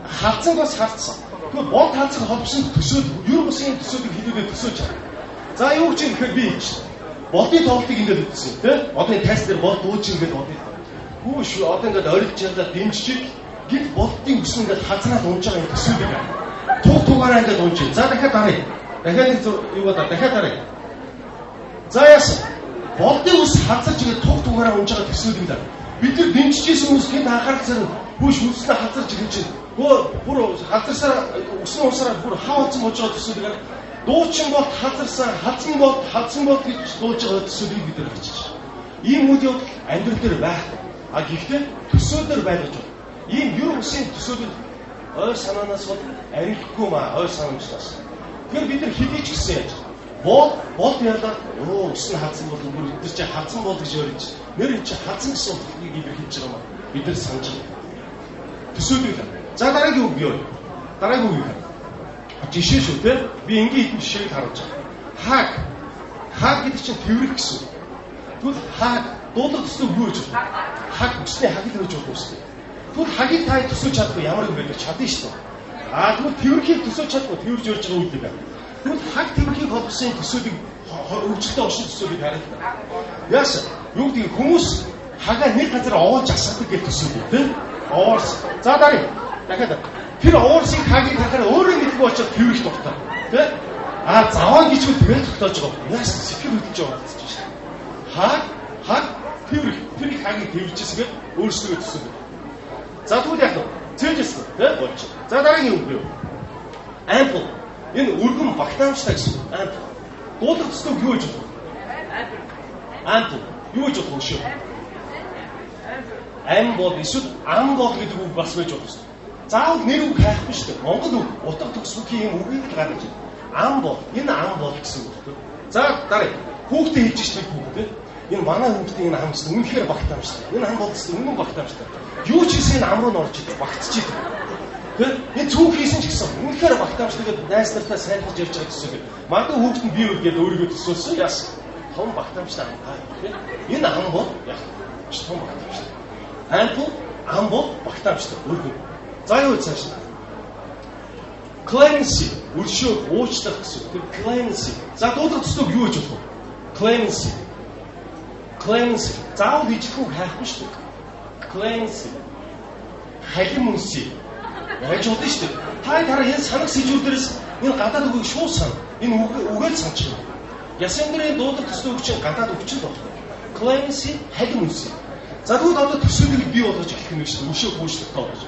Халзанг бас харцсан. Тэгвэл болт халзанг холбосон төсөөл ер бусын төсөөлийг хэдүүлээ төсөөж чадна. За юу гэж юм гэхээр би хийж. Болтын тоглолтыг ингээд үзсэн тийм. Одоо энэ тайз дээр болт дуучин ингээд бодъё. Хүү шүү одоо ингээд орилж чадаад дэмжиж гинт болтын өсөн ингээд хазраад унж байгаа юм төсөөлийг. Туг тугаараа ингээд унж. За дахиад даръя. Дахиад нэг юу бодоо дахиад даръя. За яасан? Болтын ус хазарч ингээд туг тугаараа унж байгаа төсөөлийг даа. Бид нар дэмжижсэн хүмүүс гинт анхаарал зэрэг хүүш үснэ хазарч эхэлж байна. Гөө бүр хазарсаар өснө усаараа бүр хаваалцсан болж байгаа төсөөлийг дуучин болт хазарсан, хазан болт, хазан болт гэж дууж байгаа төсөөлийг бид нар бичиж. Ийм үйл явдал амьдрал дээр байхгүй. А гэхдээ төсөөлөөр байлгаж байна. Ийм ер усын төсөөлөл ой санаанаас бол арилахгүй маа ой санамжлаас. Тэгэхээр бид нар хэдий ч гэсэн яаж бол болт ялаа өө өснө хазан бол бүр бид нар чи хазан бол гэж ярьж нэр эн чи хазан гэсэн утгыг илэрхийлж байгаа маа. Бид нар санаж байгаа. Төсөөлөл. За дараагийн үг юу? Дараагийн үг юу? Жишээ шүү те. Би энгийн хэдэн жишээг харуулж байгаа. Хааг. Хааг гэдэг чинь тэврэх гэсэн үг. Тэгвэл хааг Дуудлага төслөг юу гэж бодох вэ? Хаг үсний хаг л гэж бодох шүү дээ. Тэгвэл хагийг та төсөөж чадахгүй ямар юм бэ гэж чадна шүү дээ. Аа тэгвэл тэвэрхийг төсөөж чадахгүй тэвэрж ярьж байгаа үг юм. Тэгвэл хаг тэвэрхийг холбосон төсөөлийг хөгжилтэй оршин төсөөлийг харъя л та. Яасан? Юу гэдэг хүмүүс хагаа нэг газар овоолж асгадаг гэж төсөөлөв тийм? Овоорс. За дараа. Дахиад тэр овоорсыг хагийг харахаар өөрөө мэдгүй очиод тэврэх дуртай. Тийм? Аа заваа гэж үл тэгэл тогтоож байгаа. Яасан сэтгэл хөдлөж байгаа гэж шүү дээ. Хаг хаг тэврэх. Тэр хагийг тэвэрчээсгээд өөрсдөө төсөөлөв. За тэгвэл яах вэ? Цээжсэн тийм болж. За дараагийн үг юу? Ample. Энэ өргөн багтаамжтай гэсэн. Ample. Дуудлага төслөг юу гэж бодох вэ? Ample. Юу гэж бодох вэ шүү? Ам бол эсвэл ам бол гэдэг үг бас байж болох шүү. Заавал нэр үг хайхгүй шүү дээ. Монгол үг утга төгс бүхий юм үгийг л гаргаж байна. Ам бол энэ ам бол гэсэн үг шүү. За дараа хүүхдээ хэлж шít хүүхдээ. Энэ манай хүүхдийн энэ ам гэсэн үнэхээр багтаамжтай. Энэ ам бол гэсэн үнэн багтаамжтай. Юу ч хийсэн энэ ам руу н орж идэг, багтчихийдэг. Тэ? Энэ цүүх хийсэн ч гэсэн үнэхээр багтаамжтай гэдээ найз нартаа сайнхаж ярьж байгаа гэсэн үг. Магадгүй хүүхд нь бий үл гэдээ өөрийгөө төсөөлсөн. Яасан? Том багтаамжтай ам та. Тэ? Энэ ам бол яг маш том багтаамжтай. Ампл ам бол багтаамжтай өргөн. За юу цааш нь? Clemency өршөөх, уучлах гэсэн үг. Тэр clemency. За дуудлага төслөг юу гэж бодох вэ? Clemency. Clemency. Заавал ижих үг хайхгүй шүү дээ. Clemency. Халим үнсий. Яаж бодно шүү дээ. Та хараа энэ санах сэжүүр дээрээс энэ гадаад үгийг шууд сан. Энэ үгээр санчих юм. Ясан дээрээ дуудлага төслөг үг чинь гадаад үг чинь байхгүй. Clemency халим үнсий. За тэгвэл одоо төсөөллийг бий болгож эхлэх юм шүү дээ. Өшөө хөөшлөлтөө болгож.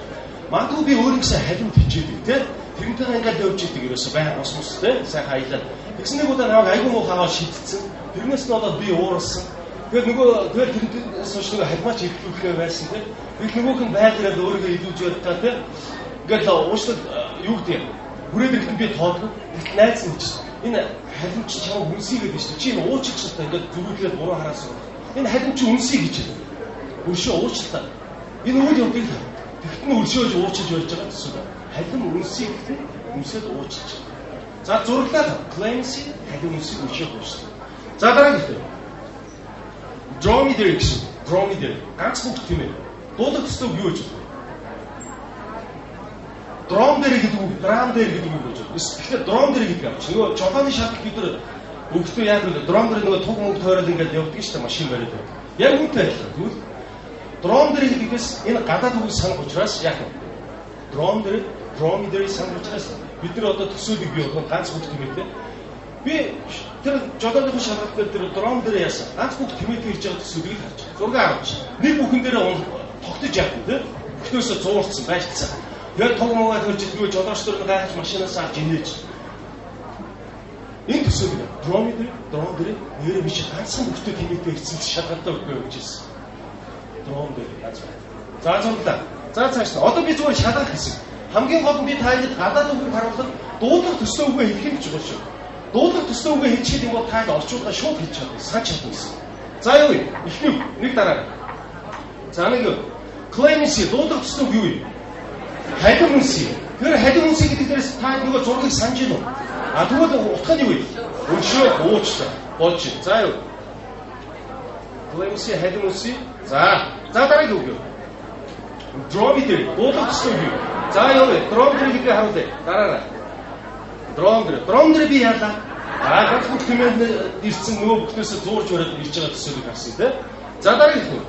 Магадгүй би өөрийнхөө халим тэнчээдэг тий. Тэрнтэйгээ ингээд явж идэг ерөөсөө байн ус мус тий. Сайхан аялаад. Тэгсэн нэг удаа намайг айгүй муу хаваа шидтсэн. Тэрнээс нь болоод би ууралсан. Тэгээд нөгөө тэгэл тэрнээс хойш нөгөө халимаач ирлүүлэхээ байсан тий. Тэгэл нөгөөх нь байглаад өөрийгөө илүүж ярьтаа тий. Ингээд уушлаг юу гэдэг юм. Хүрээд ирэхэд би тоодгүй. Тэгтэл найз нь хэлчихсэн. Энэ халим чи чамайг үнсий гэдэг шүү дээ. Чи энэ уучих шалтаа ингээд зүрхлээд буруу хараасан. Энэ халим чи үнсий гэж хэлээ. Өршөө уучлаа. Энэ үйл явдлыг тэгт нь өршөөж уучилж байж байгаа гэсэн үг. Халим үнсийг гэдэг үнсээд уучлж. За зураглаад cleanse халим үнсийг өршөөх уучлаа. За дараагийн юм. Dromedary гэсэн. Dromedary ганц бүгд тийм ээ. Дуудлага төслөг юу гэж бодох вэ? Dromedary гэдэг үг, dramdary гэдэг үг гэж бодох. Тэгэхээр dromedary гэдэг авч. Нөгөө жолооны шатал бид нар өгтөө яг л dromedary нөгөө туг мөнгө тойрол ингээд явдаг шүү дээ машин бариад. Яг үүнтэй адилхан. Тэгвэл Dromedary гэдгээс энэ гадаад үгийг санах учраас яах вэ? Dromedary, dromedary санах учраас бид нар одоо төсөөлөг бий болгон ганц бүх тэмээтэй. Би тэр жолооны шалгалт дээр тэр dromedary яасан. Ганц бүх тэмээтэй ирж байгаа төсөөлгийг харж байна. Зураг авч. Нэг бүхэн дээр тогтож яах вэ те? Бүхнөөсөө зуурцсан, байшцсан. Тэгээд туг муугаа төрж идэггүй жолооч нар гайхаж машинаас авч инээж. Энэ төсөөлөг dromedary, dromedary нэрээ биш ганцхан бүхтэй тэмээтэй ирсэн шалгалтаа өгөө гэж хэлсэн. Дрон дээр ганц байна. За зурлаа. За цааш нь. Одоо би зүгээр шалгах хэсэг. Хамгийн гол нь би та хэд гадаад үгийг харуулхад дуудлага төслөө үгээ хэлэх юм чухал шүү. Дуудлага төслөө үгээ хэлчихээд юм бол та хэд орчуулгаа шууд хийж чадна. Санч чадна гэсэн. За юу вэ? Эхний нэг дараа. За нэг юу? Clemency дуудлага төслөө юу вэ? Халим үнсий. Тэр халим үнсий гэдэг дээрээс та нөгөө зургийг санаж гинүү? А тэгвэл утга нь юу вэ? Өршөө уучлаа. Болж. За юу? Clemency халим үнсий. За, за дараагийн үг юу? Dromedary дуудлага төслөө юу? За юу вэ? Dromedary гэдгийг харуулъя. Дараарай. Dromedary. Dromedary би яалаа? За ганц бүх тэмээнд ирсэн нөгөө бүхнээсээ зуурж бариад ирж байгаа төсөөлийг харсан тий. За дараагийн үг.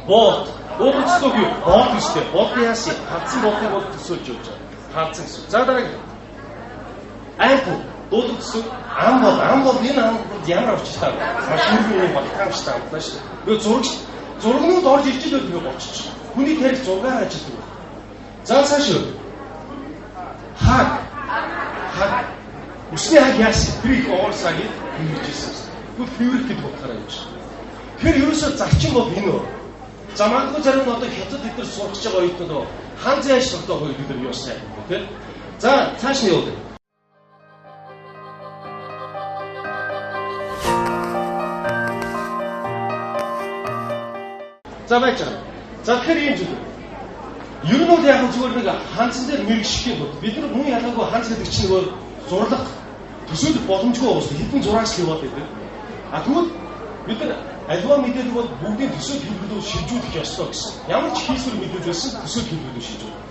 Болт. Дуудлага төслөө юу? Болт гэжтэй. Болт яасан? Хадсан болтыг бол төсөөлж явж байгаа. Хадсан гэсэн. За дараагийн. Ample. Дуудлага төслөө ам бол ам бол энэ ам бол ямар учиртай вэ? Маш өргөн юм багтаамжтай амтлаа шүү дээ. Нөгөө зурагч зургнууд орж ирж л байдаг болчих. Хүний тарих зургаар ажилладаг. За цааш юу? Хаг. Хаг. Үсний хаг яасан? Тэр их уурсагийг хэмжиж ирсэн. Тэгвэл хэврэх гэдэг утгаараа явж байгаа. Тэгэхээр ерөөсөө зарчим бол энэ үү? За магадгүй зарим нь одоо хятад эдгээр сурах гэж байгаа оюутнууд хан зяаш тогтоох үед бид нар юу сайн тийм. За цааш нь юу вэ? За байж байгаа. За тэгэхээр ийм зүйл. Ер нь бол яг зүгээр нэг ханцан дээр мэрэгших юм бол бид нар мөн ялгаагүй ханц гэдэг чинь нөгөө зурлах төсөөлөх боломжгүй уус хэдэн зураач л яваад байдаг. А тэгвэл бид нар Аливаа мэдээлэл бол бүгдийн төсөөлт хэлбэлүүд шилжүүлэх ёстой гэсэн. Ямар ч хийсвэр мэдээлэл байсан төсөөлт хэлбэлүүд шилжүүлэх.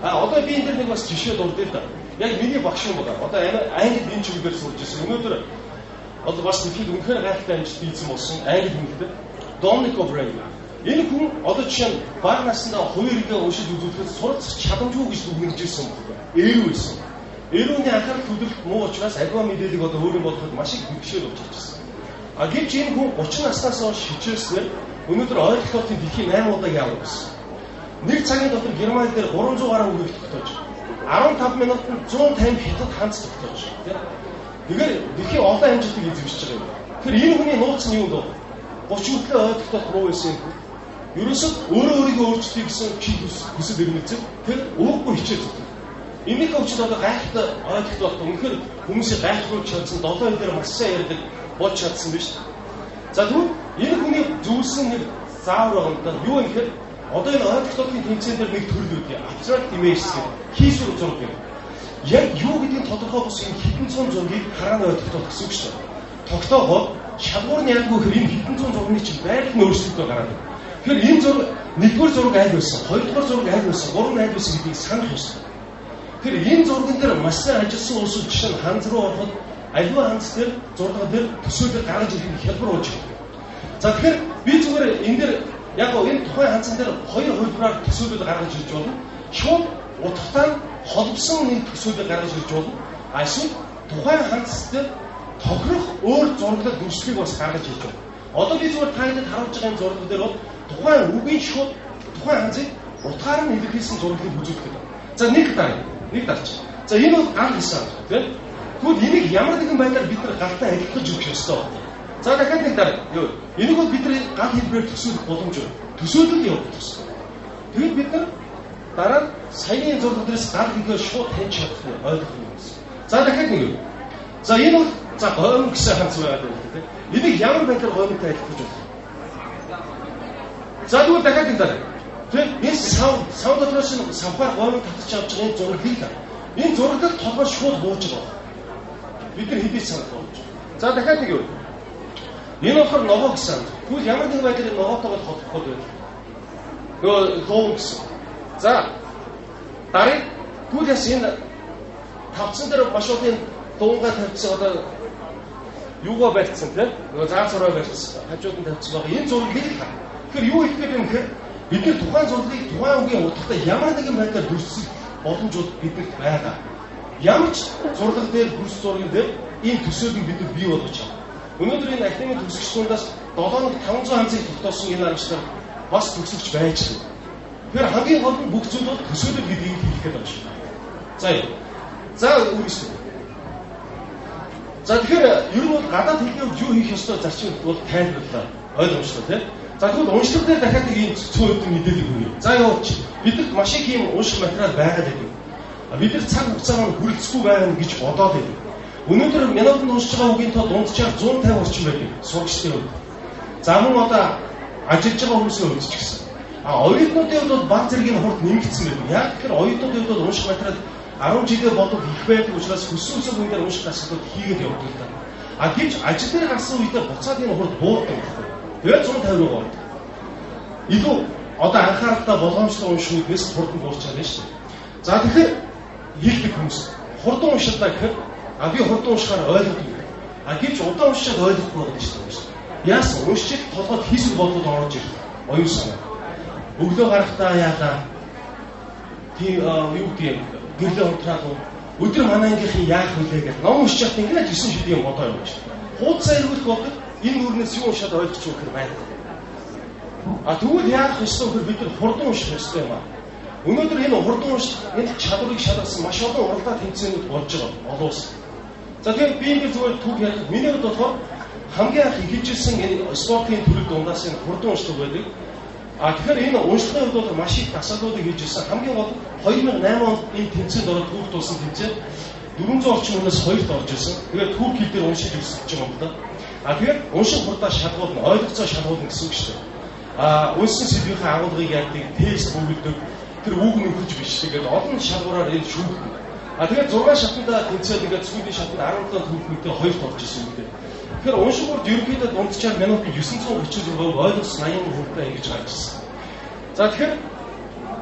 А одоо би энэ дэр нэг бас жишээ дурдъя л да. Яг миний багш юм байна. Одоо англи энэ чиглэлээр сурж ирсэн. Өнөөдөр одоо бас дэлхийд үнэхээр гайхалтай амжилт хийсэн болсон англи хэлтэй Доминик О'Брайен. Энэ хүн одоо жишээ нь бага насндаа хувийн хэрэгээ уншиж үзүүлэхэд суралцах чадамжгүй гэж дүгнэж ирсэн байна. Эрүү байсан. Эрүүний анхаарал төвлөрөлт муу учраас аливаа мэдээллийг одоо өөрийн бодоход маш их бэрхшээл болж ирсэн. А гэвч энэ хүн 30 наснаас хойш хичээснээр өнөөдөр ойлголтын дэлхийн 8 удаагийн аварга болсон. Нэг цагийн дотор Герман дээр 300 гаруй үгийг тогтоож 15 минутанд 150 хятад ханц тогтоож тийм. Тэгэхээр дэлхийн олон амжилтыг эзэмшиж байгаа юм. Тэгэхээр энэ хүний нууц нь юу вэ? 30 хүртлээ ойлголтод муу байсан юм. Ерөөсөө өөрөө өөрийгөө өөрчлөе гэсэн чин хүсэл эрмэлзэл тэр ууггүй хичээл зүтгэв. Энийхээ хүчит одоо гайхалтай ойлголт болтой. Үнэхээр хүмүүсийг гайхуулж чадсан, долоо хэл дээр маш сайн ярьдаг болж чадсан биш. За тэгвэл энэ хүний зөвлөсөн нэг заавар байгаа юм да. Юу вэ гэхээр одоо энэ ойлголтын тэмцээн дээр нэг төрөл үүдээ abstract image гэх хийсвэр зураг гэх. Яг юу гэдгийг тодорхой бус энэ хэдэн зуун зургийг харааны ойлголтод гэсэн үг шүү дээ. Тогтоогоод шалгуур нь яадаг вэ гэхээр энэ хэдэн зуун зургийн чинь байрлал нь өөрчлөлтөө гараад байна. Тэгэхээр энэ зураг нэгдүгээр зураг аль байсан, хоёрдугаар зураг аль байсан, гурав нь аль байсан гэдгийг санах ёстой. Тэгэхээр энэ зурган дээр маш сайн ажилласан улсууд жишээ нь ханз руу ороход аливаа ханз дээр зурлага дээр төсөөлөл гаргаж ирэх нь хялбар болж ирдэг. За тэгэхээр би зүгээр энэ дээр яг гоо энэ тухайн ханзан дээр хоёр хувилбараар төсөөлөл гаргаж ирж болно. Шууд утгатай холбосон нэг төсөөлөл гаргаж ирж болно. А эсвэл тухайн ханз дээр тохирох өөр зураглал дүрслэлийг бас гаргаж ирж байна. Одоо би зүгээр та нарт харуулж байгаа энэ зураглал дээр бол тухайн үгийн шууд тухайн ханзыг утгаар нь илэрхийлсэн зураглалыг үзүүлэх гэдэг. За нэг дараа, нэг дарч. За энэ бол гал хийсэн тийм. Тэгвэл энийг ямар нэгэн байдлаар бид нар галтай адилтгаж өгөх ёстой. За дахиад нэг дараа. Юу? Энийг бол бид нар гал хэлбэрээр төсөөлөх боломж байна. Төсөөлөл явуулах ёстой. Тэгвэл бид нар дараа нь саяны зураглал дээрээс гал хийгээ шууд таньж чадах нь ойлгох юм байна. За дахиад нэг юм. За энэ бол за гомь гэсэн ханц байгаа юм тийм. Энийг ямар байдлаар гомьтой адилтгаж болох вэ? За тэгвэл дахиад нэг дараа. Тийм энэ сав дотроос нь савхаар гомь татаж авч байгаа энэ зураглалыг л. Энэ зураглал толгой шууд бууж байгаа. Бид нар хэдий санах болж. За дахиад нэг юм. Энэ болохоор ногоо гэсэн. Тэгвэл ямар нэгэн байдлаар энэ ногоотойгоо холбох гээд байна. Нөгөө луун гэсэн. За дараа тэгвэл яс энэ тавцсан дээр маш олон дуунгаа тавьчихсан одоо юугаа барьцсан тийм нөгөө заа зураа барьцсан хажууд нь тавьчихсан байгаа. Энэ зураглалыг хар. Тэгэхээр юу хийх гээд юм гэхээр бид нар тухайн зураглалыг тухайн үгийн утгатай ямар нэгэн байдлаар дүрслэх боломжууд биднэрт байгаа. Ямар ч зурлага дээр дүрс зурган дээр ийм төсөөлөл бид нар бий болгож чадна. Өнөөдөр энэ академийн төгсөгч дундаас 7500 ханзыг тогтоосон энэ арамчлаар бас төгсөгч байж байна. Тэгэхээр хамгийн гол нь бүх зүйл бол төсөөлөл гэдгийг хэлэх гээд байгаа шүү. За юм. За үргэлжлэе. За тэгэхээр ер нь бол гадаад хэлний хувьд юу хийх ёстой зарчим бол тайлбарлаа. Ойлгомжтой тийм. За тэгвэл уншлага дээр дахиад нэг ийм цөөн мэдээлэл өгье. За явууч. Бидэрт маш их ийм унших материал байгаа гэдэг. Бид нар цаг хугацаа маань хүрэлцэхгүй байна гэж бодоод байдаг. Өнөөдөр минутанд уншиж байгаа үгийн тоо дунджаар 150 орчим байдаг сурагчдын хувьд. За мөн одоо ажиллаж байгаа хүмүүсийн хувьд ч гэсэн. А оюутнуудын хувьд бол баг зэргийн хурд нэмэгдсэн байдаг. Яг тэгэхээр оюутнуудын хувьд бол унших материал 10 жилээ бодвол их байдаг учраас хүссэн үсэг үедээ унших дасгалууд хийгээд явдаг л да. А гэвч ажил дээр гарсан үедээ буцаад энэ хурд буудаг байхгүй. Тэгээд 150 руу ордог. Илүү одоо анхааралтай болгоомжтой унших үедээс хурд нь буурч чадна шүү дээ. За тэгэхээр хэлдэг хүмүүс хурдан уншилаа гэхээр а би хурдан уншихаар ойлгодог. А гэвч удаан уншичаад ойлгохгүй байгаа шүү дээ. Яасан уншиж толгойд хийсвэр бодлууд орж ирэх. Оюун санаа. Өглөө гарахдаа яалаа. Тийм юу гэдэг юм гэрлээ унтраал уу? Өдөр манай ангийнхан яах вүлээ гэж ном уншиж байхдаа ингэж 9 шидийн юм бодоо явж. Хуудасаа эргүүлэх бодод энэ нүрнээс юу уншаад ойлгочих вэ гэхээр байна. А тэгвэл яах ёстой гэхээр бид нар хурдан унших ёстой юм аа. Өнөөдөр энэ хурдан унших энэ чадварыг шалгасан маш олон уралдаа тэмцээнүүд болж байгаа олон улс. За тэгэхээр би энэ зүгээр түүх ярих. Миний хувьд болохоор хамгийн анх эхэлжсэн энэ спортын төрөл дундаас энэ хурдан уншлага байдаг. А тэгэхээр энэ уншлагын хувьд бол маш их дасгалуудыг хийж ирсэн. Хамгийн гол 2008 онд энэ тэмцээнд ороод түүх тулсан тэмцээн 400 орчим хүнээс хоёрт орж ирсэн. Тэгээд түүх хэл дээр уншиж өсөж байгаа юм да. А тэгэхээр унших хурдаа шалгуулна, ойлгоцоо шалгуулна гэсэн үг шүү дээ. А уншсан сэдвийнхээ агуулгыг яадаг, тест бөглөдөг, тэр үг нь өгөж бичдэг гэдэг олон шалгуураар энэ шүүгдэнэ. А тэгээд 6 шатанда тэмцээд ингээд сүүлийн шатанд 17 түүхнүүдээ хоёрт орж ирсэн юм дээ. Тэгэхээр унших хурд ерөнхийдөө дунджаар минутанд 936 ойлгос 80% та ингэж гарч ирсэн. За тэгэхээр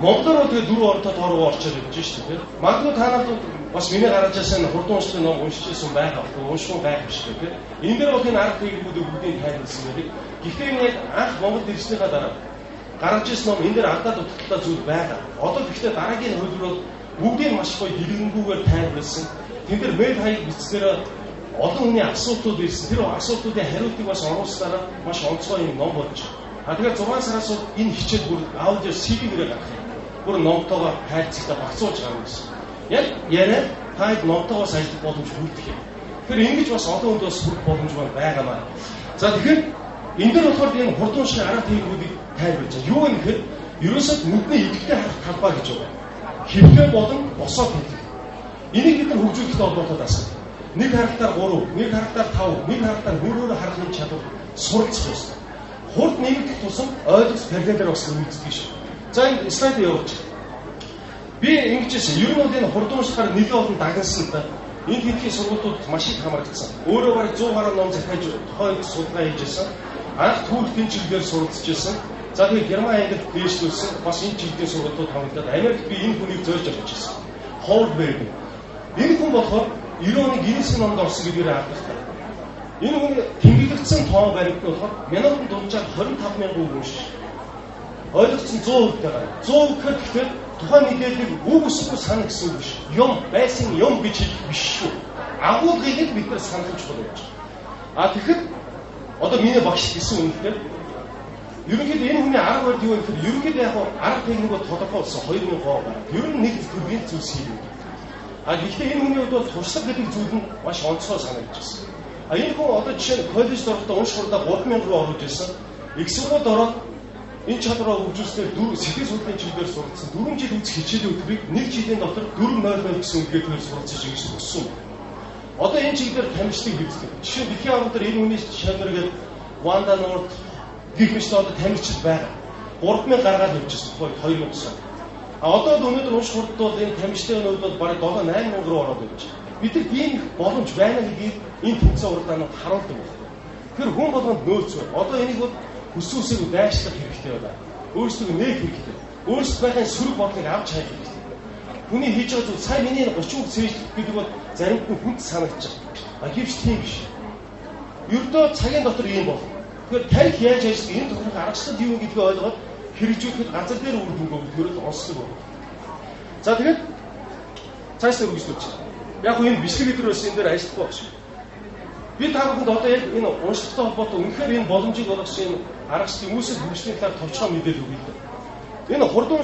монголоор бол тэгээ 4 ортой тоороо орчоод явж шүү дээ. Магадгүй та нарт бас миний гаргаж ирсэн хурдан уншлагын ном уншиж ирсэн байгаа. Унших байх биш үү, тийм. Энэ дээр бол энэ арга техникүүдийг бүгдийг тайлбарласан байдаг. Гэхдээ энэ яг анх Монголд ирснийхаа дараа гаргаж ирсэн ном энэ дээр алдаа дутагдaltaй зүйл байгаа. Одоо гэхдээ дараагийн хувилбар бол бүгдийг маш гоё дэлгэрэнгүйгээр тайлбарласан. Тэн дээр мэйл хаяг бичснээр олон хүний асуултууд ирсэн. Тэр асуултуудын хариултыг бас оруулснараа маш онцгой юм ном болж байна. А тэгэхээр 6 сараас энэ хичээл бүр аудио CD-гээрээ гарах юм. Бүр номтойгоо хайрцагтаа багцуулж гарна гэсэн. Яг яриа та хэд номтойгоос ажиллах боломж бүрдэх юм. Тэгэхээр ингэж бас олон хүнд бас хүрэх боломж маань байгаамаа. За тэгэхээр энэ дээр болохоор энэ хурдан уншихын арга техникүүдийг тайлбарлаж байна. Юу вэ гэхээр ерөөсөө нүдний идэвхтэй харах талбай гэж байна. Хэвтэй болон босоо тэлэх. Энийг бид нар хөгжүүлэхтэй холбоотой дасгал. Нэг харалтаар 3, нэг харалтаар 5, нэг харалтаар хөрөөр харах юм чадвар суралцах ёстой. Хурд нэмэгдэх тусам ойлгос параллелээр бас нэмэгддэг шээ. За энэ слайд явуулчих. Би ингэж хэлсэн. Ер нь бол энэ хурдан уншихаар нэлээд олон дагнасан л да. Энэ хэдхийн сургуулиуд маш их хамрагдсан. Өөрөө бараг 100 гаруй ном захиаж тухайн үед судалгаа хийж байсан. Анх Турк энэ чиглэлээр суралцж байсан. За тэгээ Герман, Англид дээшлүүлсэн. Бас энэ чиглэлийн сургуулиуд хамрагдаад Америкт би энэ хүнийг зөөлж авч ирсэн. Ховард Берг. Энэ хүн болохоор 90 оны Гиннесийн номонд орсон гэдгээр алдартай. Энэ хүн тэмдэглэгдсэн тоо баримт нь болохоор минутанд дунджаар 25,000 үг уншиж. Ойлгоцсон 100% тагаар. 100% гэхээр тэгэхээр тухайн мэдээллийг үг өсөхгүй санах гэсэн үг биш. Юм байсан юм гэж хэлэх биш шүү. Агуулгыг л бид нар санах чухал байж байгаа. А тэгэхэд одоо миний багш гэсэн үнэхээр ерөнхийдөө энэ хүний арга барил юу вэ гэхээр ерөнхийдөө яг арга техник бол тодорхой болсон 2000 гоо байна. Ер нь нэг төрлийн зүйлс хийдэг. А гэхдээ энэ хүний хувьд бол туршлага гэдэг зүйл нь маш онцгой санагдчихсан. А энэ хүн одоо жишээ нь коллежид орохдоо унших хурдаа 3000 руу оруулж ирсэн. Их сургуульд ороод энэ чадвараа хөгжүүлснээр сэтгэл судлалын чиглэлээр суралцсан. 4 жил үзэх хичээлийн өдрийг 1 жилийн дотор 4.00 гэсэн үгээр суралцж ингэж төгссөн. Одоо энэ чиглэлээр тамирчдыг бэлддэг. Жишээ нь дэлхийн аварга дээр энэ хүний шавнар гээд Ванда Норт гэх мэт одоо тамирчид байгаа. 3000 гаргаад явчихсан. 2009 он. А одоо л өнөөдөр унших хурд бол энэ тамирчдын хувьд бол бараг 7 8 мянга руу ороод явж байна. Бид нар ийм их боломж байна гэдгийг энэ тэмцээн уралдаанууд харуулдаг байна. Тэгэхээр хүн болгонд нөөц байна. Одоо энийг бол хүссэн үсээгүй дайшлах хэрэгтэй байна. Өөрсдөө нээх хэрэгтэй. Өөрсдөө байхын сөрөг бодлыг авч хайх хэрэгтэй. Хүний хийж байгаа зүйл сая миний 30 үг цээж гэдэг бол заримд нь хүнд санагдаж байгаа. А гэвч тийм биш. Ердөө цагийн дотор ийм болно. Тэгэхээр тарих яаж ажиллах энэ тохирох аргачлал юу гэдгийг ойлгоод хэрэгжүүлэхэд газар дээр үр дүнг өгөхөөр л онцлог байна. За тэгээд цаашдаа үргэлжлүүлж. Яг энэ бичлэг өдөр бас энэ дээр ажиллахгүй байх шиг. Би та бүхэнд одоо яг энэ уншлагатай холбоотой үнэхээр энэ боломжийг олгосон энэ аргачлалын үүсэл хөгжлийн талаар товчхон мэдээлэл өгье л дээ. Энэ хурдан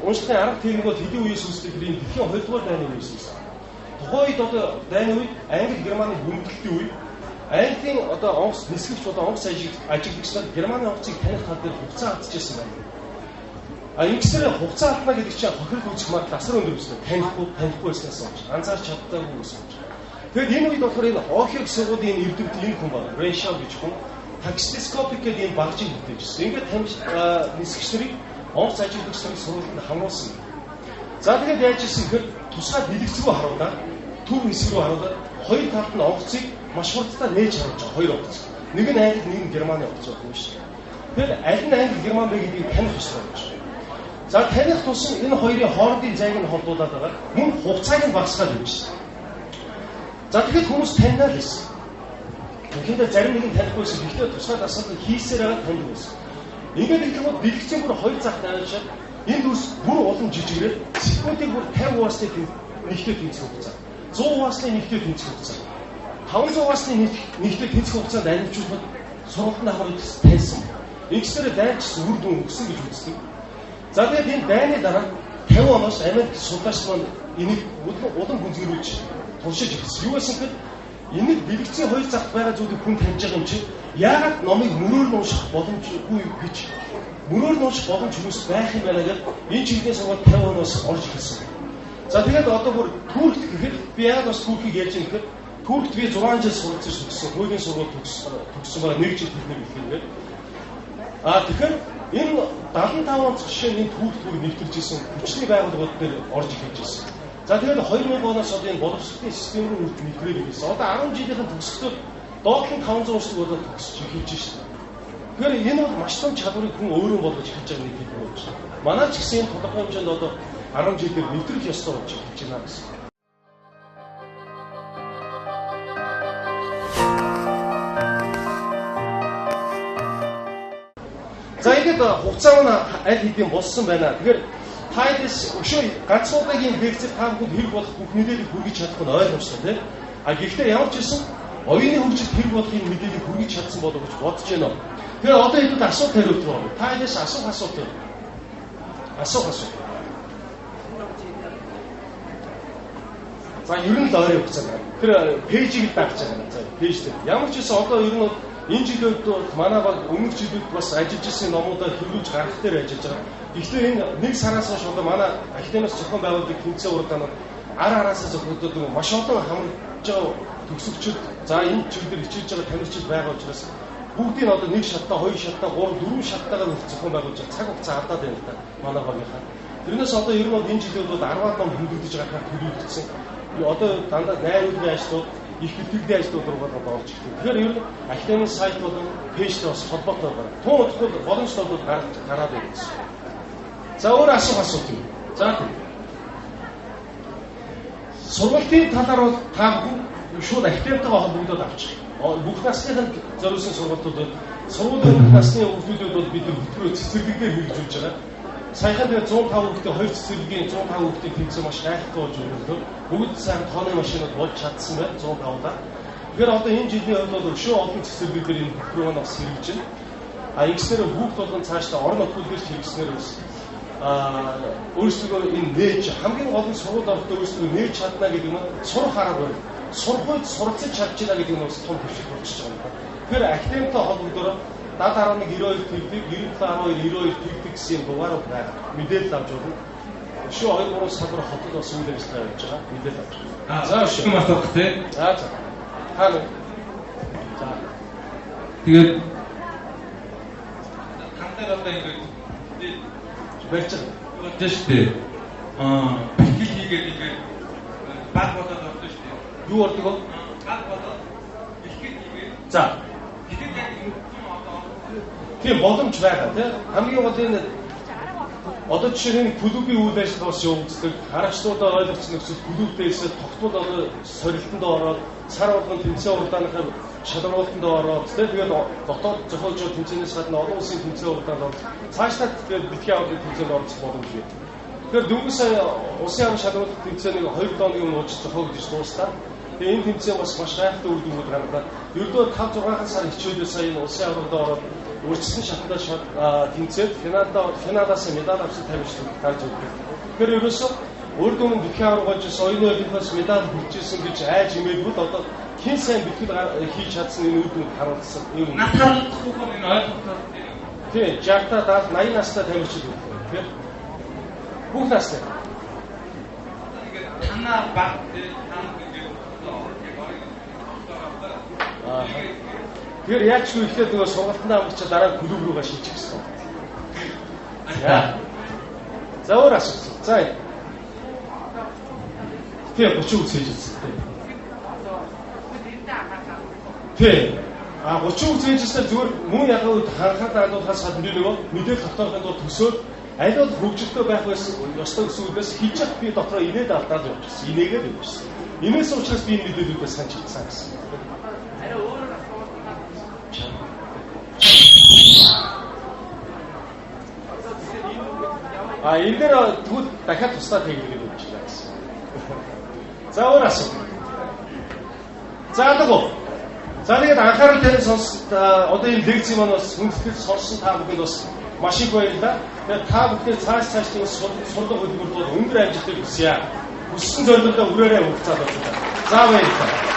уншлагын арга техник бол хэдийн үеэс үүсдэг хэрэг дэлхийн 2 дугаар дайны үеэс үүссэн. Тухайн үед одоо дайны үед Англи Германы хүндрэлтийн үед Английн одоо онгоц нисгэгч одоо онгоц ажиглагч нар Германы онгоцыг таних тал дээр хугацаа алдчихсан байна. А ингэсээр хугацаа алдна гэдэг чинь хохирол үүсэх магадлал асар өндөр байсан. Танихгүй байснаас болж анзаарч чаддаагүй байсан болж. Тэгэд энэ үед болохоор энэ Охиог сургуулийн энэ эрдэмт энэ хүн байна. Реншау гэж хүн таксилоскопик гэдэг энэ багжийг бүтээж ирсэн. Ингээд нисгэгч нарыг онгоц ажиглагч нарыг сургуульд хамруулсан. За тэгээд яаж ирсэн гэхээр тусгай дэлгэц рүү харуулаад төв хэсэг рүү харуулаад хоёр талд нь онгоцыг маш хурдтай нээж харуулж байгаа хоёр онгоц. Нэг нь Англи, нэг нь Германы онгоц байх юм шүү. Тэгэхээр аль нь Англи, Герман бэ гэдгийг таних ёстой болж байна. За таних тусам энэ хоёрын хоорондын зайг нь холбуулаад байгаа. Мөн хугацааг нь багасгаад явж байна. За тэгэхэд хүмүүс таньнаа л байсан. Тэгэхдээ зарим нэг нь танихгүй байсан. Гэхдээ тусгай дасгал хийсээр байгаа таньдаг байсан. Ингээд их юм дэлгэцийн бүр хоёр цагт авчиад энэ дүрс бүр улам жижигрээд секундыг бүр 50 хуваасны нэгтэй тэнцэх хугацаа, 100 хуваасны нэгтэй тэнцэх хугацаа, 500 хуваасны нэгтэй тэнцэх хугацаанд амжуулахад сургалтанд авах таньсан. Ингэсээр дайрчсан үр дүн өгсөн гэж үздэг. За тэгээд энэ дайны дараа 50 оноос Америк судлаач маань энийг улам гүнзгийрүүлж туршиж эхэлсэн. Юу байсан гэхэд энийг дэлгэцийн хоёр цагт байгаа зүйлийг хүн таньж байгаа юм чи яагаад номыг мөрөөр нь унших боломжгүй гэж мөрөөр нь унших боломж хүмүүс байх юм байна гэдээ энэ чиглэлийн сургууль 50 оноос орж эхэлсэн. За тэгээд одоо бүр Туркт гэхэд би яагаад бас Туркийг ярьж байгаа гэхэд Туркт би 6 жил суралцж төгссөн. Хуулийн сургууль төгссөн байгаа 1 жил техник хэлгээд. А тэгэхээр энэ 75 онд жишээ нь энэ Турк бүр нэвтэрж исэн хүчний байгууллагууд дээр орж эхэлж исэн. За тэгээд 2000 оноос одоо энэ боловсролын систем рүү нэвтрээд ирсэн. Одоо 10 жилийнхэн төгсгөлд Доотлон 500 уншдаг болоод төгсөж эхэлж шээ. Тэгэхээр энэ бол маш том чадварыг хүн өөрөө болгож эхэлж байгаа нэг хэлбэр болж байна. Манай ч гэсэн энэ тодорхой хэмжээнд одоо 10 жилээр нэвтрэх ёстой болж эхэлж байна гэсэн. За ингээд хугацаа маань аль хэдийн болсон байна. Тэгэхээр та хэдээс өшөө ганц удаагийн лекцээр та бүхэнд хэрэг болох бүх мэдээллийг хүргэж чадах нь ойлгомжтой тийм. А гэхдээ ямар ч байсан оюуны хөгжилд хэрэг болох энэ мэдээллийг хүргэж чадсан болов гэж бодож байна. Тэгэхээр одоо хэдүүд асуулт хариулт байна. Та хэдээс асуух асуулт байна. Асуух асуулт. За ер нь л ойрын хугацаанд байна. Тэр пэйжийг л дагж байгаа. За пэйж дээр. Ямар ч байсан одоо ер нь энэ жилүүд манай баг өмнөх жилүүд бас ажиллаж исэн номуудаа хэрэгжүүлж гаргах дээр ажиллаж байгаа. Гэхдээ энэ нэг сараас хойш одоо манай академиас зохион байгуулдаг тэмцээн уралдаанууд ар араасаа зохиогддог маш олон хамрагдж байгаа төгсөгчд за энэ чиглэлээр хичээж байгаа тамирчид байгаа учраас бүгдийг нь одоо нэг шаттаа, хоёр шаттаа, 3 4 шаттаагаар зохион байгуулж байгаа цаг хугацаа алдаад байна л да манай багийнхаа. Тэрнээс одоо ер нь бол энэ жилүүд бол 10 ном хөндөгдөж гарахаар төлөвлөгдсөн. Одоо дандаа найруулгын ажлууд их бэлтгэлийн ажлууд руу одоо орж ирдэг. Тэгэхээр ер нь академийн сайт болон пэйжтэй бас холбоотой байна. Тун удахгүй боломжтой бол гараад ирнэ гэсэн. За өөр асуух асуулт юм. За тийм. Сургалтын талаар бол та бүхэн шууд академитайгаа холбогдоод авчих. Бүх насныханд зориулсан сургалтууд бол сургуулийн өмнөх насны хүүхдүүдэд бол бид хөтөлбөрөө цэцэрлэгээр хэрэгжүүлж байгаа. Саяхан тэгээ 105 хүүхдээ 2 цэцэрлэгийн 105 хүүхдийн тэмцээн маш гайхалтай болж өгөлөө. Бүгд сайхан тооны машинууд болж чадсан байна 105-даа. Тэгэхээр одоо энэ жилийн хувьд бол өшөө олон цэцэрлэг дээр энэ хөтөлбөрөө нь бас хэрэгжиж байна. А ингэснээр хүүхд болгон цаашдаа орон нутгууд дээр хэрэгжснээр бас өөрсдөө энэ нээж хамгийн гол нь сургууль орохдоо өөрсдөө нээж чадна гэдэг нь сурах арга барил. Сурах үед суралцаж чадж байна гэдэг нь бас том хөвшил болчихж байгаа юм байна. Тэгэхээр академитай холбогдороо 70.1 92 тэгдэг, 97.12 92 тэгдэг гэсэн юм дугаарууд байгаа. Мэдээлэл авч болно. Өшөө 2 3 сар хотод бас үйл ажиллагаа явуулж байгаа. Мэдээлэл авч. За шүү. Юм асуух тий. За за. Та нэг. За. Тэгээд тан дээр одоо ингээд барьж байгаа. Болж шүү дээ. Бэлтгэл хийгээд ингээд баг болоод ордог шүү дээ. Юу ордог вэ? Баг болоод бэлтгэл хийгээд. За. Тэгээд яг тийм боломж байгаа тийм. Хамгийн гол энэ одоо жишээ нь клубийн үйл ажиллагаа бас явагддаг. Харагчдуудаа ойлгоцсон нөхцөл клубдээс тогтмол одоо сорилтонд ороод сар болгон тэмцээн уралдааныхаа шалгаруулалтанд ороод тэгээд дотоод зохиолж байгаа тэмцээнээс гадна олон улсын тэмцээн уралдаанд ороод цаашлаад тэгээд дэлхийн аваргын тэмцээнд оролцох боломж бий. Тэгэхээр дөнгөж сая улсын аварга шалгаруулалт тэмцээнийг 2 хоногийн өмнө ууж зохиогдож дуустаа. Тэгээ энэ тэмцээн бас маш гайхалтай үр дүнгууд гаргалаа. Ердөө 5 6 сар хичээлээ сая энэ улсын аваргад ороод урьдчилан шатандаа тэмцээд финалаас медаль авсан тамирчид гарч ирдэг. Тэгэхээр ерөөсөө урд өмнө дэлхийн аварга болж оюуны олимпиас медаль хүрчээсэн гэж айж имээлгүй л одоо хэн сайн бэлтгэл хийж чадсан энэ үр дүнг харуулсан юм. Над харуулахгүй хүн энэ ойлголтоор тийм 60 та 70 80 настай тамирчид байна тийм. Бүх настай. Ингээд танаа баг тийм тань ингээд аа. Тэгэхээр яаж ч үгүй нөгөө сургалтандаа амарчаа дараа нь клуб руугаа шилжих гэсэн. За. За өөр асуулт. За. Тийм 30 үг цээжилсэн тийм. Тийм. А 30 үг цээжилснээр зүгээр мөн яхаа үед анхаарлаа хандуулахаас гадна би нөгөө мэдээлэл тогтоохын тулд төсөөд аль бол хөгжилтэй байх байсан ёстой гэсэн үгээс хийж явах би дотроо инээд алдаад явчихсан. Инээгээд явчихсан. Инээс учраас би энэ мэдээллүүдээ сайн чадсан гэсэн. Арай өөрөөр асуулт. А энэ дээр тэгвэл дахиад туслаа хэрэглэх гэж байна гэсэн. За өөр асуулт. За алга. За тэгээд анхаарал тавин сонс одоо энэ лекцийн маань бас хүндэтгэл сонссон та бүхэнд бас маш их баярлалаа. Тэгээд та бүхний цааш цаашдын сурлага хөдөлмөрт бол өндөр амжилтыг хүсье. Хүссэн зорилгодоо хүрээрэй хугацаад байна. За баярлалаа.